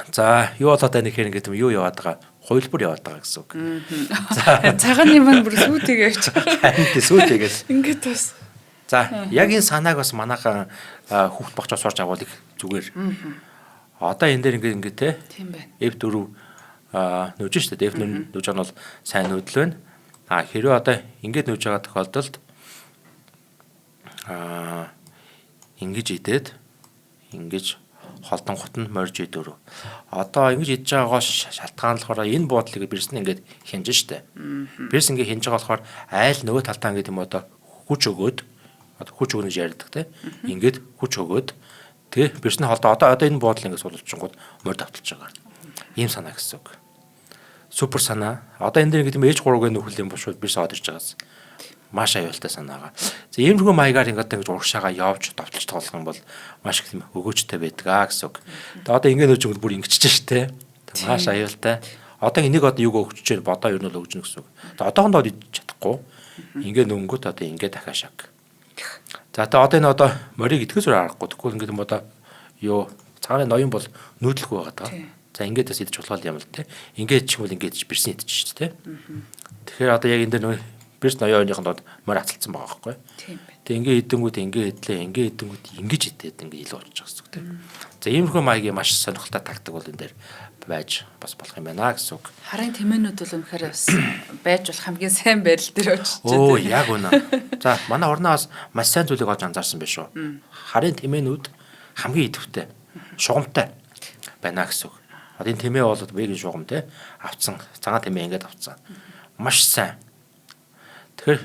За юу болоод байна гэхээр ингээд юм юу яваад байгаа? Хувилбар яваад байгаа гэсэн үг. За цагаан юм бүр сүүтэйгээ явчих. Харин тий сүүтэйгээс. Ингээд бас. За яг энэ санааг бас манайхан хүүхд богчоо сурч авах их зүгээр. Одоо энэ дээр ингээд ингээд те. Тийм байна. F4 нүүж штэ. F4 нүүж байгаа нь бол сайн нүүдэл байна. А хэрвээ одоо ингээд нүүж байгаа тохиолдолд ингэж идээд ингэж холдонгот нь морж идөрөв. Одоо ингэж идж байгаа гол шалтгаан болохоор энэ буудлыг бирсэн ингээд хянж штэ. Бирс ингээд хянж байгаа болохоор айл нөгөө талтаа ингээд юм одоо хүч өгөөд одоо хүч өгнө гэж ярьдаг те. Ингээд хүч өгөөд тэгээ бирсэн холдоо одоо энэ буудлыг ингээд суулчингууд морь давталж байгаа. Ийм санаа гэсэн үг. Супер санаа. Одоо энэ дээр ингээд юм H3-г нөхөл юм бошууд бирс од ирж байгаас маш аюултай санаагаа. За иймэрхүү маягаар ингээд ингэж урагшаага явж довтлож тоглох юм бол маш их юм өгөөжтэй байдаг аа гэсэн үг. Тэгээ одоо ингээд нөөж бүр ингэчихэж штэ. Маш аюултай. Одоо энийг одоо юг өгччээр бодоо ер нь л өгжнө гэсэн үг. Тэгээ одоохондоо идчих чадахгүй. Ингээд нөнгөт одоо ингээд дахиад шаг. За тэгээ одоо энэ одоо морийг идэхээс өөр аргагүй. Тэгвэл ингээд юм одоо юу цагааны ноён бол нүүдлэхгүй байгаа даа. За ингээд бас идэж болох юм л те. Ингээд ч юм бол ингээд ч бирсэн идчих шүү дээ. Тэгэхээр одоо яг энэ дээр нөө бирс ноён ойныхын донд морь ацалцсан байгаа байхгүй. Тийм байна. Тэгээ ингээ идэнгүүт ингээ идлээ, ингээ идэнгүүт ингэж идээд ингээ ил болчих гэсэн үг тийм. За иймэрхүү маягийн маш сонирхолтой тактик бол энэ дээр байж бас болох юм байна гэсэн үг. Харын тэмээнүүд бол үнэхээр бас байж болох хамгийн сайн байрал дээр очиж байна. Оо яг үнэ. За манай орноо бас маш сайн зүйлийг олж анзаарсан байх шүү. Харын тэмээнүүд хамгийн идэвхтэй, шугамтай байна гэсэн үг. Одоо энэ тэмээ бол бэгийн шугам те авцсан, цагаан тэмээ ингээд авцсан. Маш сайн. Тэгэхээр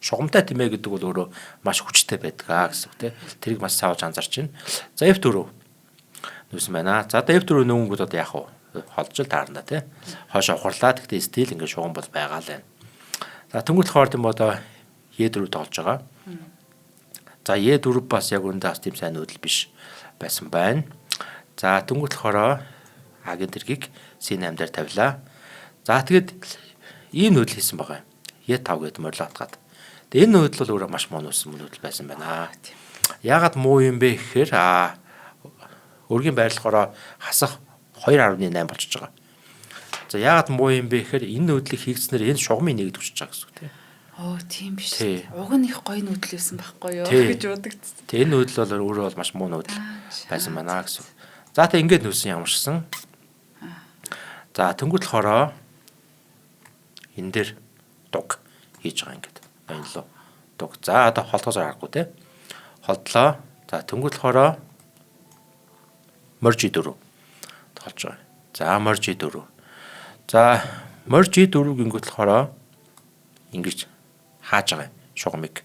Шугамтай тэмээ гэдэг бол өөрөө маш хүчтэй байдаг аа гэсэн үг тий. Тэрийг маш сайн олж анзаарч байна. За F4 нүүсэн байна. За одоо F4 нүүнгүүд одоо яах вэ? Холдож л таарна тий. Хойш ухарлаа. Тэгтээ стил ингээд шугам бол байгаа л байна. За тэнгуут болохоор тийм одоо E4 тоглож байгаа. За E4 бас яг үүндээ бас тийм сайн нүүдэл биш байсан байна. За тэнгуут болохоор А-гийн тэргийг C8 дээр тавилаа. За тэгэд ийм нүүдэл хийсэн байгаа юм. E5 гэдэг морилоо атгаад. Тэгээ энэ нүүдэл бол өөрөө маш муу нүүсэн нүүдэл байсан байна. Яагаад муу юм бэ гэхээр өргийн байрлалаараа хасах 2.8 болчихж байгаа. За яагаад муу юм бэ гэхээр энэ нүүдлийг хийгдснээр энэ шугамын нэгд өчөж байгаа гэсэн үг тийм. Оо тийм биш. Уг нь их гоё нүүдэл байсан байхгүй юу гэж бодогдсон. Тэг энэ нүүдэл бол өөрөө бол маш муу нүүдэл байсан байна гэсэн. За тэг ингээд нүүсэн ямарчсан. За тэнгуут болохоор энэ дээр дуг хийж байгаа ингээд. Баярлалаа. Дуг. За одоо холдохоос аргагүй те. Холдлоо. За тэнгуут болохоор морж E4 тоглож байгаа. За морж E4. За морж E4 гингүүт болохоор ингэж хааж байгаа юм шугамыг.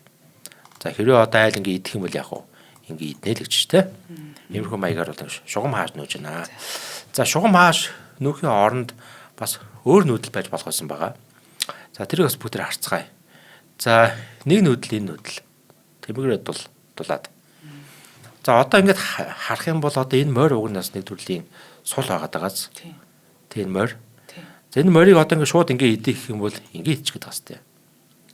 За хэрвээ одоо айл ингээ идэх юм бол яг уу ингээ иднэ л гэж те. Иймэрхүү маягаар бол шугам хааж нүүж байна. За шугам хааж нүүхийн оронд бас өөр нүүдэл байж болох байсан байгаа. За тэрийг бас бүгд харцгаая. За нэг нүүдэл энэ нүүдэл. Тэмээгээрээ дулаад. За одоо ингээд харах юм бол одоо энэ морь уг нь бас нэг төрлийн сул байгаад байгаас. Тийм морь. За энэ морийг одоо ингээд шууд ингээ идэх юм бол ингээ идчих гэдэг бас тийм.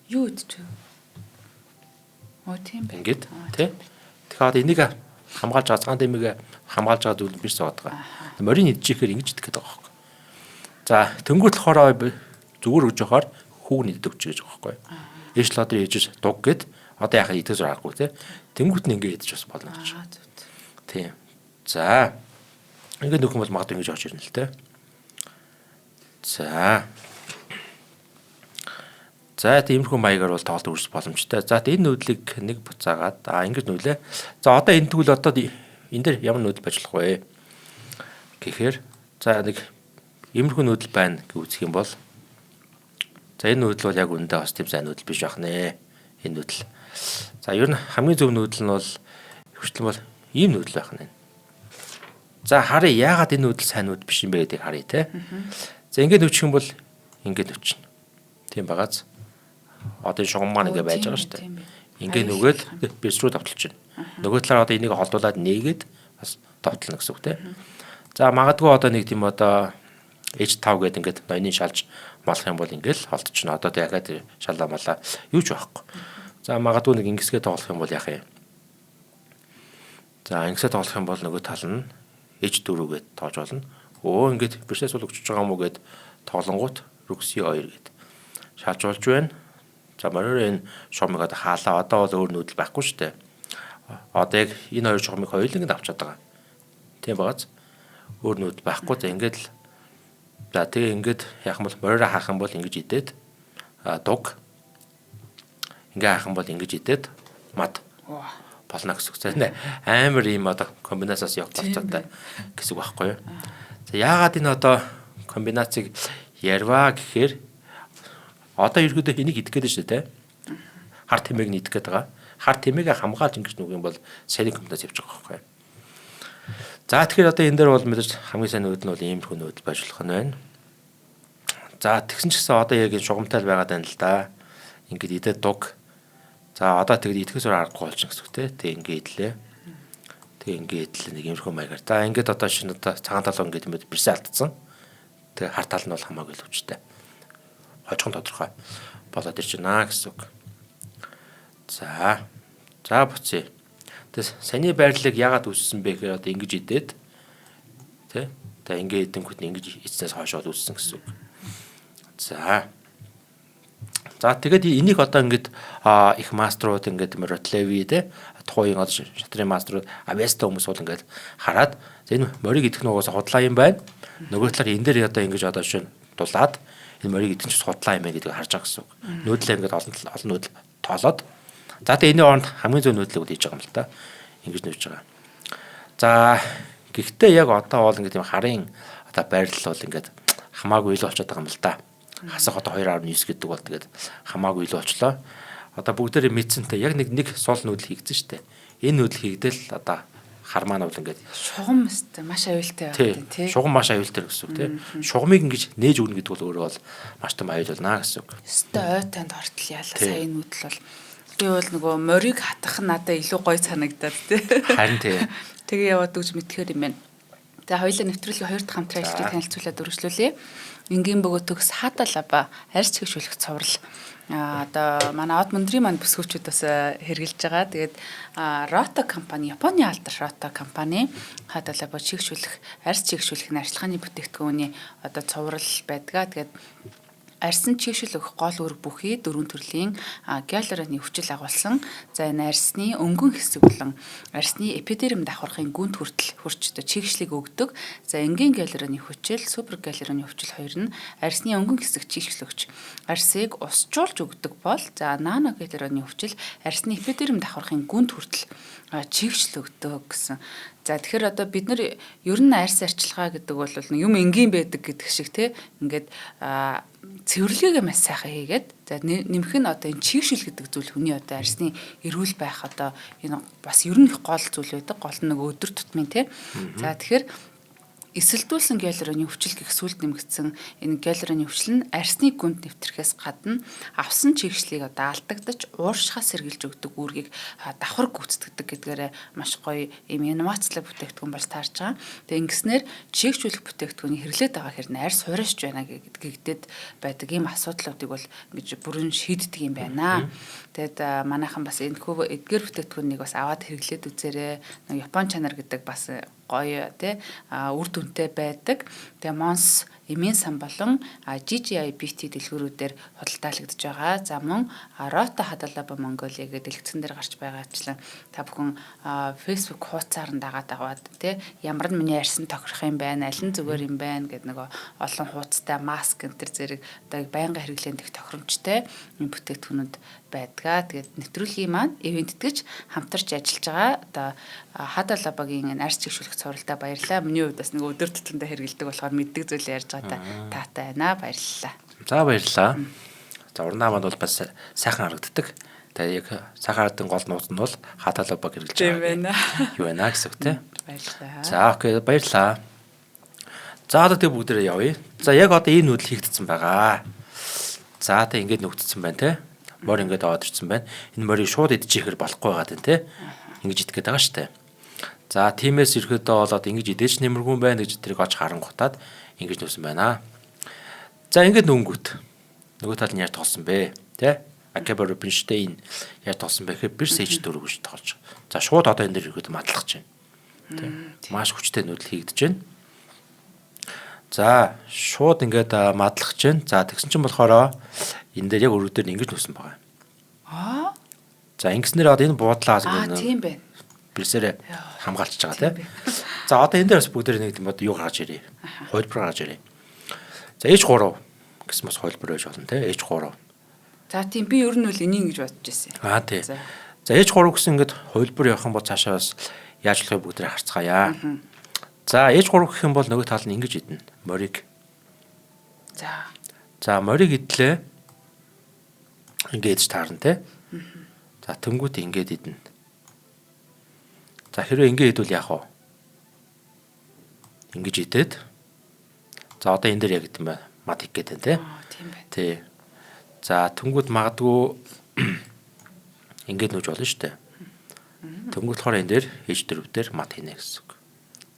Юу идчих вэ? Оо тийм байх. Ингээд тий. Тэгэхээр одоо энийг хамгаалж байгаа цагаан дэмийг хамгаалж байгаа зүйл биш байгаа даа. Морийг идчихээр ингэж идэх гэдэг байгаа байхгүй. За тэнгуут болохоор зүгээр өгж явахаар хүүг нь иддэг гэж байгаа байхгүй. Ээжл одоо ээжж дуг гэд одоо яхаа идэх зур аргагүй тий. Тэнгуут нь ингэ идэж бас болно гэж. Тийм. За ингээд нөхөн бол магадгүй ингэж орж ирнэ л тий. За. За тиймэрхүү маягаар бол тоглолт үржих боломжтой. За энэ нүүдлийг нэг буцаагаад ингэж нүүлээ. За одоо энэ тэгвэл одоо энэ дээр ямар нүүдэл байж болох вэ? Гэхээр за нэг иймэрхүү нүүдэл байна гэж үзэх юм бол за энэ нүүдэл бол яг үүндээ бас тийм сайн нүүдэл биш байх нэ. Энэ нүүдэл. За ер нь хамгийн зөв нүүдэл нь бол хвчлэн бол ийм нүүдэл байх нэ. За харъя яагаад энэ нүүдэл сайн нүүдэл биш юм бэ гэдгийг харъя те. За ингээд нүүчих юм бол ингээд нүүчихнэ. Тийм байгааз. Одоо энэ шугам маань ингээ байж байгаа шүү дээ. Ингээ нүгээл бис рүү давталж байна. Нөгөө талаар одоо энийг холдуулаад нээгээд бас давтална гэсэн үг те. За магадгүй одоо нэг тийм одоо H5 гэдэг ингээд ноёны шалж малах юм бол ингээл холдчихно. Одоо ягаад шалаа малаа юу ч байхгүй. За магадгүй нэг ингэсгээ тоглох юм бол яах юм? За ингэсгээ тоглох юм бол нөгөө тал нь H4 гээд тоож болно. Өө ингээд бишээс бол өгчөж байгаа юм уу гэд тоглонгууд Rook C2 гээд шалж болж байна. За мориор энэ шугамыг одоо хаалаа. Одоо бол өөр нүүдэл байхгүй шүү дээ. Одоо яг энэ хоёр шугамыг хоёуланг нь авчаад байгаа. Тийм байгааз өөр нүүдэл байхгүй. За ингээд л за тэгээ ингээд яах юм бол мориороо хаах юм бол ингэж идээд дуг ингээ хаах юм бол ингэж идээд мад болно гэсэн үг. За амар ийм одоо комбинациас явах болцоотой гэсэн үг байхгүй юу? За яагаад энэ одоо комбинацийг ярваа гэхээр одоо ерөөдөө энийг идэх гээд шүү дээ. Хар тэмээг нь идэх гээд байгаа. Хар тэмээгээ хамгаалж ингэж нүг юм бол сайн комбинац явж байгаа байхгүй юу? За тэгэхээр одоо энэ дээр бол мэдээж хамгийн сайн нүүдэл нь бол иймэрхүү нүүдэл байж болох нь байна. За тэгсэн ч гэсэн одоо яг энэ шугамтай байгаад байна л да. Ингээд идээд дуг. За одоо тэгэд идэхээс өөр аргагүй болчихно гэсэн үг те. Тэг ингээд идлээ. Тэг ингээд идлээ нэг иймэрхүү маягаар. За ингээд одоо шинэ одоо цагаан талуу ингээд юм бэрсээ алдсан. Тэг хар тал нь бол хамаагүй л өвчтэй. Хожхон тодорхой болоод ирж байна гэсэн үг. За. За буцъя. Тэгээс саний байрлалыг яагаад үүссэн бэ гэхээр одоо ингэж идээд тэ. За ингээд идэнгүүт нь ингэж эцнээс хойшоо үүссэн гэсэн үг. За. За тэгээд энийг одоо ингээд их мастерууд ингээд Ротлеви тэ тухайн одоо шатрын мастерууд авьяастай хүмүүс бол ингээд хараад за энэ морийг идэх нь угаасаа худлаа юм байна. Нөгөө талаар энэ дээр одоо ингэж одоо шин дулаад энэ морийг идэх нь судлаа юм байна гэдгийг харж байгаа гэсэн үг. Нүүдлээ ингээд олон нүүдэл тоолоод за тэгээ энэний оронд хамгийн зөв нүүдлийг бол хийж байгаа юм л та. Ингэж нүүж байгаа. За гэхдээ яг одоо бол ингээд юм харын одоо байрлал бол ингээд хамаагүй илүү болчиход байгаа юм л та. Хасах одоо 2.9 гэдэг бол тэгээд хамаагүй илүү болчлоо. Одоо бүгдээрээ мэдсэнтэй яг нэг сул нүүдэл хийгдсэн шүү дээ. Энэ нүүдэл хийгдэл одоо хармаа нь бол ингээд шугам өстэй маш аюултай байх тий. Шугам маш аюултай гэсэн үг тий. Шугамыг ингэж нээж өгнө гэдэг бол өөрөө бол маш том аюул болно гэсэн үг. Өстэй ой танд ортол яалаа сая нүүдэл бол би бол нөгөө морийг хатах нь надад илүү гоё санагдаад тий. Харин тий. Тэгээ яваад үгж мэдхээр юм байна. За хоёулаа нэвтрүүлгийн хоёр дахь хамтран ажилчдыг танилцуулаад үргэлжлүүлье. Энгийн бөгөө төгс хааталаба арьс чигшүүлэх цуврал одоо манай од мөндрийн маань бүсгүүчүүд бас хэрэгжилж байгаа. Тэгээд Roto компани, Японы алдар Roto компани хааталаба чигшүүлэх, арьс чигшүүлэх нь арчилгааны бүтээгдэхүүний одоо цуврал байдгаа. Тэгээд арьсан чийгшил өгөх гол үүрэг бүхий дөрвөн төрлийн гиалуроны өвчл агуулсан. За энэ арьсны өнгөн хэсэг болон арьсны эпидерм давхархын гүнт хүртэл хөрч одоо чийгшлийг өгдөг. За энгийн гиалуроны хүчил, супер гиалуроны өвчл хоёр нь арьсны өнгөн хэсэг чийгшил өгч арьсыг усжуулж өгдөг бол за нано гиалуроны өвчл арьсны эпидерм давхархын гүнт хүртэл чийгшил өгдөг гэсэн. За тэгэхээр одоо бид нар ер нь арьс арчилгаа гэдэг бол юм энгийн байдаг гэдэг шиг те ингээд цэвэрлэгээгээ маш сайхан хийгээд за нэмэх нь одоо энэ чийгшил гэдэг зүйл хүний одоо арьсны эрүүл байх одоо энэ бас ер нь их гол зүйл байдаг. Гол нь нөгөө өдөр тутмын те. За тэгэхээр эсэлдүүлсэн гиалуроны өвчл гэх сүлд нэмэгдсэн энэ гиалуроны өвчл нь арьсны гүнд нэвтрэхээс гадна авсан чийгшлийг одоо алдагдаж ууршихаас сэргийлж өгдөг үүргийг давхар гүйцэтгэдэг гэдгээрээ маш гоё ийм инновацлог бүтээгдэхүүн болж таарж байгаа. Тэгээ ингэснээр чийгшүүлэх бүтээгдэхүүний хэрэглээд байгаа хэрнээ арьс хуурайшж байна гэгдээд байдаг ийм асуудлуудыг бол ингэж бүрэн шийддэг юм байна. Тэгээд манайхан бас энэ эдгээр бүтээгдэхүүнийг бас аваад хэрэглээд үзээрэй. Япон чанар гэдэг бас гоё тий үр дүнтэй байдаг. Тэгээ Монс эмийн сан болон GGI BT дэлгүүрүүдээр худалдаалагдж байгаа. За мөн Рота Хадалаба Монголиа гэдэг дэлгэцэн дээр гарч байгаачлан та бүхэн Facebook хуудасаар нь дагаад аваад тий ямар нь миний арьсан тохирох юм байна, аль нь зүгээр юм байна гэд нөгөө олон хуудастай маск энэ төр зэрэг одоо байнгын хэрэглээнд их тохиромжтой энэ бүтээгдэхүүнүүд байдгаа. Тэгээд нэвтрүүлгийн маань ивент тэтгэж хамтарч ажиллаж байгаа. Одоо Хадалабагийн энэ арьс чигшүүлэх цувралдаа баярлалаа. Миний хувьд бас нэг өдөр тутамдаа хэрэглэдэг болохоор мэддэг зүйл ярьж байгаадаа таатай байна. Баярлалаа. За баярлалаа. За урнаа манд бол бас сайхан харагддаг. Тэгээ яг сайхан харагдан гол нууц нь бол Хадалабаг хэрэглэж байгаа. Юу байна гэсэн үг тийм. Баярлалаа. За окей баярлалаа. За одоо тэг бүгдээрээ явъя. За яг одоо энэ нүүдэл хийгдсэн байгаа. За тэг ингээд нүгдсэн байна те. Морь ингээд аваад ирсэн байна. Энэ морийг шууд идчихээр болохгүй байгаа дэн те. Ингэж идэх гээд байгаа штэ. За тиймээс ерөөдөө болоод ингэж идэж нэмэргүй байна гэж тэрийг оч харангуутаад ингэж нүүсэн байна. За ингээд нүнгүүт нөгөө тал нь яаж тоглосон бэ те? Акаба Рубинштейн яаж тоглосон бэ гэхээр Бирс H4 гэж тоглож. За шууд одоо энэ дэр ерөөдөө мадлах гэж байна. Тэ. Маш хүчтэй нүүдэл хийгдэж байна. За шууд ингээд мадлах гэж байна. За тэгсэн чинь болохоор энэ дээр яг өрөө дээр ингэж нүсэн байгаа. Аа. За ингэснээр одоо энэ буудлаас ингэ тийм байна. Бирсээрээ хамгаалчихж байгаа тийм. За одоо энэ дээр бас бүгдээр нэг тийм одоо юу гаргаж ирээ. Хувилбар гаргаж ирээ. За H3 гэсэн бас хувилбар байж болно тийм H3. За тийм би ер нь бол энийг ингэж бодож ирсэн. Аа тий. За H3 гэсэн ингээд хувилбар явах юм бол цаашаа бас яаж болохыг бүгдээрээ харцгаая. За H3 гэх юм бол нөгөө тал нь ингэж идэнэ. Морийг. За. За морийг идлээ. Ингээд идэж таарна те. За тэнгуут ингээд идэнэ. За хэрвээ ингээд идвэл яах вэ? Ингэж идээд. За одоо энэ дээр яг гэдэм байна. Мат их гэдэг те. Тийм байна. Тий. За тэнгуут магадгүй ингээд нүүж болно шүү дээ. Тэнгуут болохоор энэ дээр H4 дээр мат хийнэ гэсэн үг.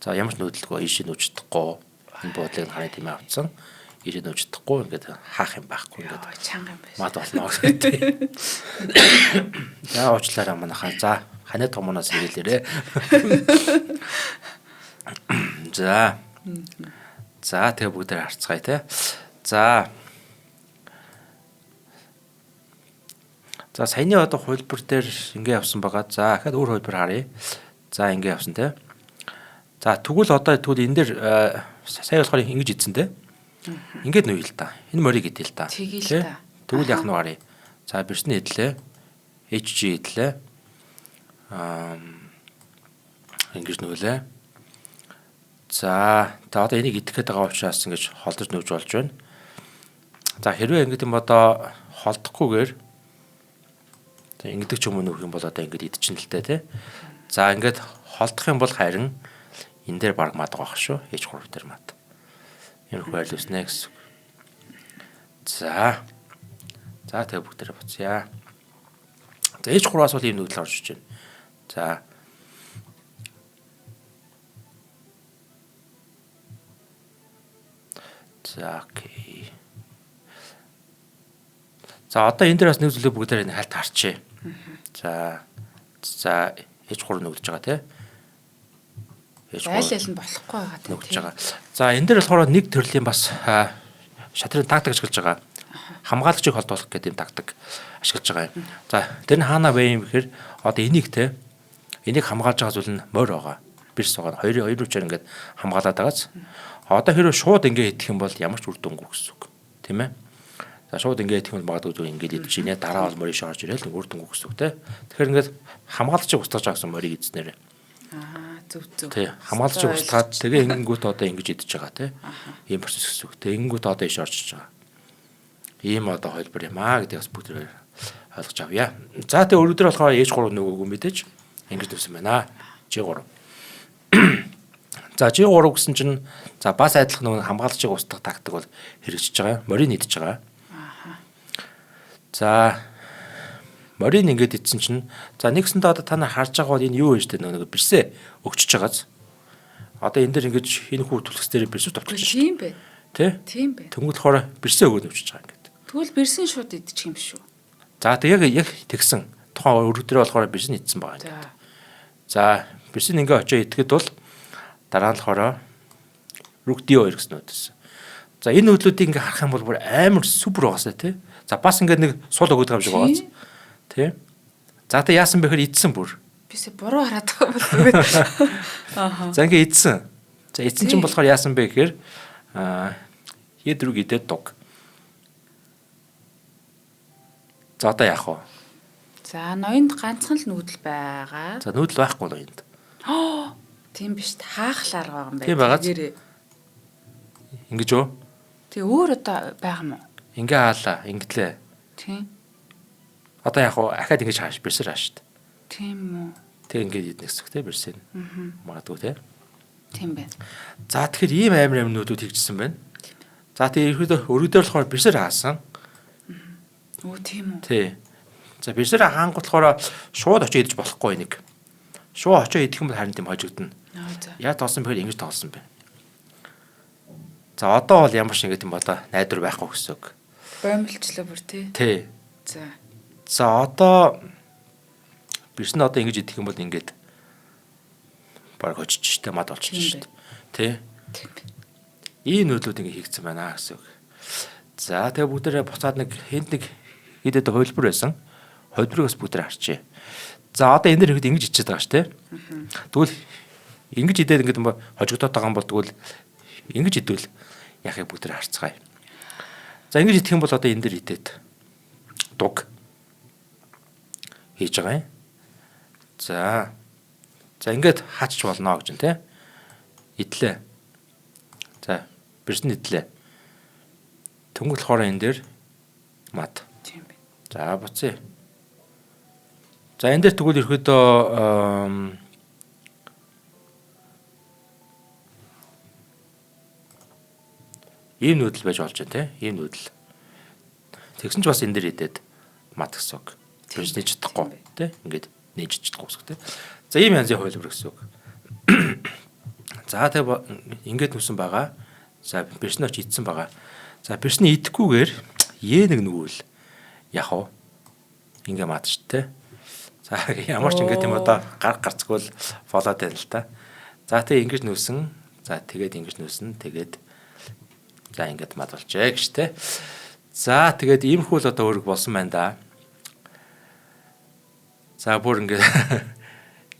За ямар ч нүүдэлгүй ийшээ нүүж чадахгүй. Энэ буудлыг харын тийм авцсан. Ийшээ нүүж чадахгүй ингээд хаах юм байхгүй ингээд чанга юм байна. Мат болно гэдэг. За уучлаарай манайхаа. За ханаа томоноос хэрэглээрэй. За. За тэгээ бүгдээр харцгаая те. За. За саяны одоо хувилбар дээр ингэ явсан байгаа. За дахиад өөр хувилбар харъя. За ингэ явсан те. За тэгвэл одоо тэгвэл энэ дээр сая болохоор ингэж идсэн те. Ингээд нүе л да. Энэ морийг идэл л да. Тгий л да. Тэгвэл яах нь харъя. За бирсний идлээ. HG идлээ. Ингэж нүлээ. За та одоо энийг идэх гээд байгаа учраас ингэж холдож нүүж болж байна. За хэрвээ ингэж юм одоо холдохгүйгээр За ингэдэг ч юм уу нөх юм бол одоо ингэж идчихэн л дээ тий. За ингээд холдох юм бол харин энэ дээр баг мад байгаа шүү. H3 дээр мад. Иймэрхүү байр үүснэ гэсэн үг. За. За тэгээ бүгдээрээ буцъя. За H3-аас бол ийм нүүдэл орж иж байна. За. За окей. За одоо энэ дээр бас нэг зүйлийг бүгдээрээ нэг хальт харчээ. За за H3 нүгдэж байгаа тий. H3 аль аль нь болохгүй байгаа тий. Нүгдэж байгаа. За энэ дээр болохоор нэг төрлийн бас шатрын тактик ашиглаж байгаа. Хамгаалагчийг холдуулах гэдэг юм тактик ашиглаж байгаа юм. За тэр нь хаана вэ юм гэхээр одоо энийг те энийг хамгаалж байгаа зүйл нь морь байгаа. Бирс байгаа. Хоёрын хоёр үчээр ингээд хамгаалаад байгаас. Одоо хэрвээ шууд ингээд идэх юм бол ямар ч үр дүнгүй гэсэн үг. Тийм ээ. За шууд ингээд идэх юм бол магадгүй зүгээр ингээд идчихнэ. Дараа бол морь иш орж ирэл үр дүнгүй гэсэн үг те. Тэгэхээр ингээд хамгаалагчийг устгаж байгаа гэсэн морийг идснээр. Аа зөв зөв. Тий. Хамгаалагчийг устгаад тэгээ ингэнгүүт одоо ингэж идэж байгаа те. Ийм процесс гэсэн үг. Тэгээ ингэнгүүт одоо иш орж иж байгаа. Ийм одоо холбор юм аа гэдэг бас бүгд ойлгож авъя. За тэгээ өргөдөр болохоор H3 нөгөөгүй мэдээж ингэж төсөн байна. G3. За G3 гэсэн чинь за бас адилхан нөгөө хамгаалагчийг устгах тактик бол хэрэгжиж байгаа. Морийг идэж байгаа. За морийг ингээд идсэн чинь за нэгсэндээ одоо та нар харж байгаа бол энэ юу вэ гэдэг нөгөө бэрсээ өгчөж байгааз. Одоо энэ дэр ингэж энэ хүү түлхэс дээр бэрсүү товтлож шүү. Тийм бэ. Тэ? Тийм бэ. Тэнгүүл болохоор бэрсээ өгөөд өвчөж байгаа ингээд. Тэгвэл бэрсэн шууд идчих юм шүү. За тэг яг тэгсэн. Тухайн өргөдрөө болохоор бэрсэн идсэн байгаа ингээд. За бэрсэн ингээ очоо идэхэд бол дараа нь болохоор Rook D2 гэсэн нүүдсэн. За энэ нөдлүүдийг ингээ харах юм бол бүр амар супер байгаасаа тий. За бас ингээ нэг сул өгöd байгаа юм шиг байгааз. Тий. За тэг яасан бэ гэхээр идсэн бүр. Бисээ буруу хараад байгаа бол зүгээр. Аа. За ингээ идсэн. За идсэн чинь болохоор яасан бэ гэхээр аа Е4 идээд дуг. За одоо яах вэ? За ноёнд ганцхан л нүүдэл байгаа. За нүүдэл байхгүй ноёнд. Тийм биш хаах л арга байгаа юм байна. Тийм байгаа. Ингэж үү? Тэг өөр одоо байгаа юм уу? Ингээ хаалаа, ингэлээ. Тийм. Одоо яг уу ахаад ингэж хааш бэрсэр хааш шүү. Тийм үү. Тэг ингээд идэх гэсэн үг те бэрсэр. Аа. Магадгүй те. Тийм байна. За тэгэхээр ийм амар амар нүүдүүд хийгдсэн байна. За тэг ерөөдөө өргөдөр болохоор бэрсэр хаасан. Өө тийм үү. Тий. За бэрсэр хаангууд болохоор шууд очиж идэж болохгүй нэг. Шууд очиж идэх юм бол харин тийм хожигдно. Яа тоолсон бэхээр ингэж тоолсон бэ. За одоо бол ямар ч ингэ тийм одоо найдвар байхгүй гэсэн үг. Боомлчлоо бүр тий. Тий. За. За одоо бэрсэн одоо ингэж идэх юм бол ингэж баг хожиж штэ мад болчих штэ. Тий. Ийм нөдлүүд ингэ хийгдсэн байна гэсэн үг. За тэгээ бүгдээрээ буцаад нэг энд нэг хэд хэд хувилбар байсан. Хувилбарыг бас бүгдээрээ харчээ. За одоо энэ дэр ихэд ингэж ичээд байгаа шүү дээ. Тэгвэл ингэж идээд ингэж хожигдоод байгаа юм бол тэгвэл ингэж идвэл яхыг бүгдээрээ харцгаая. За ингэж идэх юм бол одоо энэ дэр идээд дуг хийж байгаа юм. За. За ингээд хаачих болно гэж байна те. Идлээ. За, бэрсэн идлээ. Тэнгүү болохоор энэ дээр мад. Тийм бэ. За, буцъя. За энэ дээр тэгвэл ерөөдөө ийм нүүдэл байж болж байна те. Ийм нүүдэл. Тэгсэн ч бас энэ дээр идээд мат гэсэн үг. Тэрс нээж чадахгүй те. Ингээд нээж чадахгүй гэсэн үг те. За ийм янзын хувилбар гэсэн үг. За тэг ингээд нүсэн байгаа. За бэрсэн оч идсэн байгаа. За бэрсний идэхгүйгээр Е нэг нүгэл яах вэ? Ингээ мат шүү те. За ямар ч ингээд юм одоо гар гарцгүй л болоод байна л та. За тэг ингэж нүсэн. За тэгээд ингэж нүсэн. Тэгээд за ингээд мад болжээ гэж те. За тэгээд иймэрхүү л одоо өөрөг болсон байна да. За бүр ингээд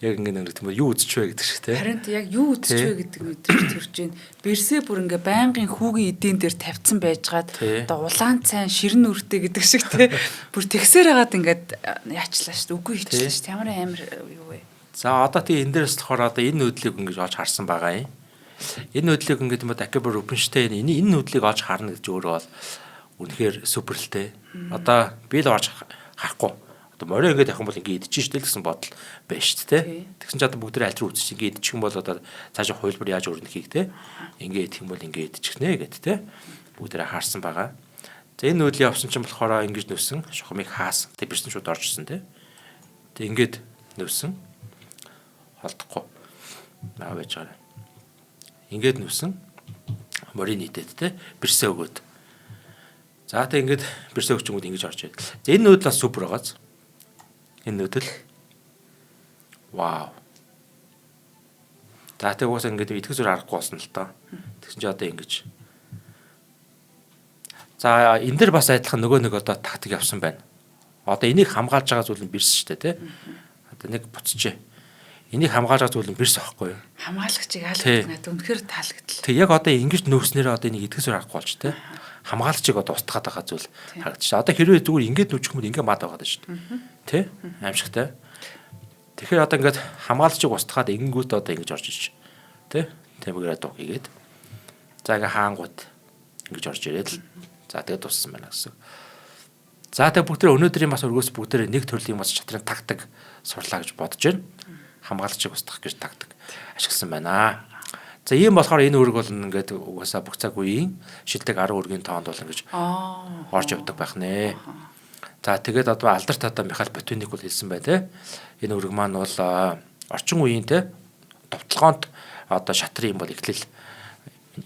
яг ингээд нэг тийм юу үзчих вэ гэдэг шиг те. Харин яг юу үзчих вэ гэдэг мэдрэмж төрж байна. Бэрсээ бүр ингээ байнгын хүүгийн эдийн дээр тавьсан байжгаад одоо улаан цайн ширэн нүртэй гэдэг шиг те. Бүр тэгсээр хагаад ингээд яачлаа шүү дээ. Үгүй хийчлээ шүү дээ. Ямар амар юу вэ? За одоо тий энэ дээрс болохоор одоо энэ нүүдлийг ингэж олж харсан байгаа юм. Энэ нүүдлийг ингээд юм Акибер Рубинштейн энэ нүүдлийг олж харна гэж өөрөө бол үнэхээр суперлтэй. Одоо би л олж харахгүй. Одоо морио ингээд явах юм бол ингээд идчихэн штэ л гэсэн бодол байна шүү дээ. Тэгсэн чинь одоо бүгд аль руу үзчих ингээд идчих юм бол одоо цаашаа хувилбар яаж өрнөхийг те ингээд идэх юм бол ингээд идчихнэ гэд те бүгд харсан байгаа. За энэ нүүдэл явсан чинь болохоор ингэж нөсөн шухамыг хаасан. Тэг бирсэн шууд орж ирсэн те. Тэг ингээд нөсөн холдохгүй. Аа байж байгаа. Ингээд нөсөн морин нийтэд те бирсээ өгөөд. За тэг ингээд бирсээ өгчөнгүүд ингэж орж ирээд. За энэ нүүдэл бас супер байгааз. Энэ нүүдэл вау. За тэг угаасаа ингээд итгэх зүр аргагүй болсон л тоо. Тэгсэн чи одоо ингэж. За энэ дэр бас адилхан нөгөө нэг одоо тактик явсан байна. Одоо энийг хамгаалж байгаа зүйл нь бирс шүү дээ тий. Одоо нэг буцжээ. Энийг хамгаалж байгаа зүйл нь бирс аахгүй юу? Хамгаалагчийг алгад надад үнэхээр таалагдлаа. Тэг яг одоо ингэж нөөснээрээ одоо энийг итгэх зүр аргагүй болж тий. Хамгаалагчийг одоо устгаад байгаа зүйл харагдчих. Одоо хэрвээ зүгээр ингэж нүчих юм бол ингэ мад байгаа шүү дээ. Тий? Аимшигтай. Тэгэхээр одоо ингээд хамгаалагчийг устгаад ингэнгүүт одоо ингэж орж иж. Тий? Тэмээгээрээ дуг хийгээд. За ингээ хаангууд ингэж орж ирээд л за тэгээд дууссан байна гэсэн. За тэгээд бүгдээ өнөөдрийн бас өргөөс бүгдээ нэг төрлийн бас шатрын тактик сурлаа гэж бодож байна. Хамгаалагчийг устгах гэж тактик ашигласан байна. За ийм болохоор энэ үүрэг бол ингээд угаасаа бүх цаг үеийн шилдэг 10 үүргийн тоонд бол ингэж орж явдаг байх нэ. За тэгээд одоо алдарт одоо Михаил Ботвинник бол хэлсэн байна те. Энэ үүрэг маань бол орчин үеийн те довтлогоонд одоо шатрын юм бол эхлэл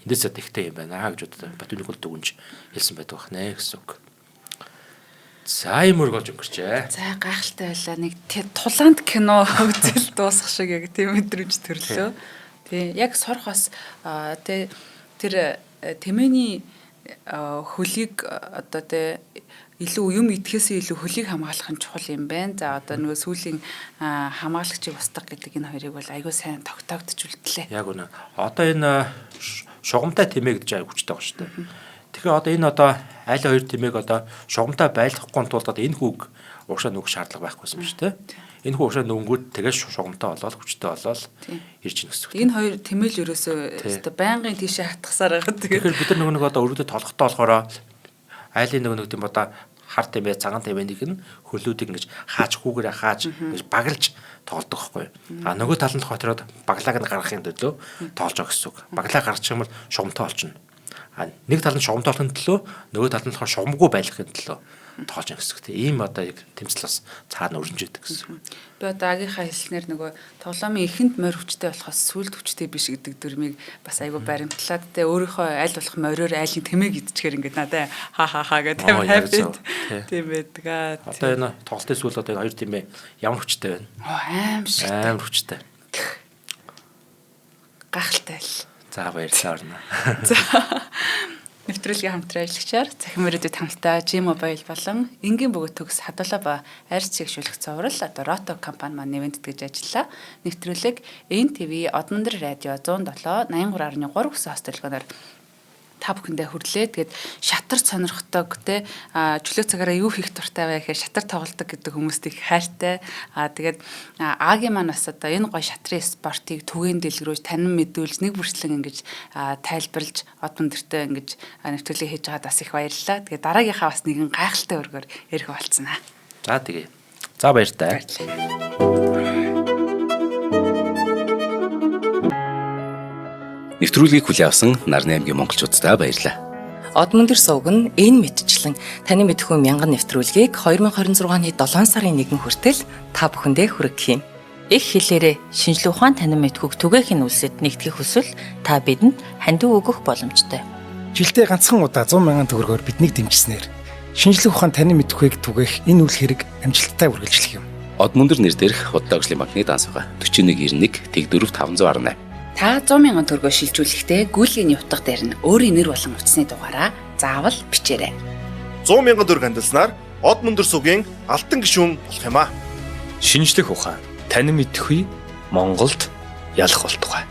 эндээс одоо ихтэй юм байна гэж одоо Ботвинник бол дүгнж хэлсэн байдаг байх нэ гэсэн үг. За ийм үүрэг болж өнгөрчээ. За гайхалтай байлаа. Нэг тулаанд кино үзэл дуусах шиг яг тийм мэдрэмж төрлөө. Тий, яг сурах бас тий тэр тэмээний хөлийг одоо тий илүү юм идэхээсээ илүү хөлийг хамгаалах нь чухал юм байна. За одоо нөгөө сүүлийн хамгаалагчийг устгах гэдэг энэ хоёрыг бол айгүй сайн тогтоогдож үлдлээ. Яг үнэ. Одоо энэ шугамтай тэмээ гэж аяг хүчтэй байгаа шүү дээ. Тэгэхээр одоо энэ одоо аль хоёр тэмээг одоо шугамтай байлгахгүй тулд одоо энэ хүүг урагшаа нүгэх шаардлага байхгүйсэн юм шүү дээ. Энэ хүү урагшаа нүгэнгүүт тэгээд шугамтай болоод хүчтэй болоод ирж ийн гэсэн үг. Энэ хоёр тэмээл ерөөсөө өстой байнгын тийшээ хатгасаар байгаа. Тэгэхээр бид нар нөгөө нэг одоо өрөөдө толготой болохоор айлын нөгөө нэг тийм одоо хар тэмээ, цагаан тэмээнийг нь хөлүүдийг ингэж хааж хүүгээрээ хааж ингэж багалж тоглодог байхгүй юу. А нөгөө тал нь болохоор баглааг нь гаргахын төлөө тоолж байгаа гэсэн үг. Баглаа гаргачих юм бол шугамтай болчихно. А нэг тал нь шугамтай болохын төлөө нөгөө тал нь болохоор шугамгүй байлгахын төлөө тоолж байгаа гэсэн үг. Тийм ийм одоо яг тэмцэл бас цаана өрнж идэг гэсэн. Би одоо агийнхаа хэлснээр нөгөө тоглоомын эхэнд морь хүчтэй болохоос сүүлд хүчтэй биш гэдэг дүрмийг бас айгүй баримтлаад тэ өөрийнхөө аль болох мориор айлын тэмээг идчихээр ингээд надаа ха ха ха гэдэг тийм happy тийм байдаг аа. Одоо энэ тоглолтын сүүл одоо энэ хоёр тэмээ ямар хүчтэй байна? Аимшигтай. Амар хүчтэй. Гайхалтай л. За баярлалаа орно. За. Нэвтрүүлгийн хамтран ажиллагчаар цахим өрөөдөд хамтдаа G-Mobile болон энгийн бөгөөд төгс хадгалаа ба арьс чигшүүлэх цуврал одоо Roto компани маань нэвэнт гэж ажиллаа. Нэвтрүүлэг NTV Одмондөр радио 107 83.3 гэсэн хост төлгөөнөөр та бүхэндээ хүрлээ. Тэгээд шатар сонирхдог те чөлөө цагаараа юу хийх дуртай вэ гэхээр шатар тоглодог гэдэг хүмүүст их хайртай. Тэгээд Агийн маань бас одоо энэ гоё шатрын спортыг түгээн дэлгэрүүлж танин мэдүүлж нэг бүрчлэн ингэж тайлбарлаж од өндөртөө ингэж нэвтрүүлэг хийж байгаад бас их баярлалаа. Тэгээд дараагийнхаа бас нэгэн гайхалтай өргөөр ярих болцсон аа. За тэгээ. За баяртай. Баярлалаа. Нэвтрүүлгийг хүлээн авсан Нарны аймгийн монголчууддаа баярлалаа. Од мөндөр сувг нь энэ мэтчлэн таны мэдхүү мянган нэвтрүүлгийг 2026 оны 7 сарын 1 хүртэл та бүхэндээ хүргэх юм. Их хэлээрээ шинжлэх ухаан танин мэдхүйг түгээхийн үлсэд нэгтгэх хүсвэл та бидэнд хандив өгөх боломжтой. Жилдээ ганцхан удаа 100 мянган төгрөгөөр биднийг дэмжсэнээр шинжлэх ухаан танин мэдхүйг түгээх энэ үйл хэрэг амжилттай үргэлжлэх юм. Од мөндөр нэр дээрх худлаа ажлын банкны данс байгаа. 4191 Тэг4 518. Та 100 мянган төгрөгөөр шилжүүлэхдээ гүйлгээний утга дээр нь өөрийн нэр болон утасны дугаараа заавал бичээрэй. 100 мянган төгрөг хандилснаар од мөндөр сугийн алтан гишүүн болох юм аа. Шинжлэх ухаан танин мэдхүй Монголд ялах болтугай.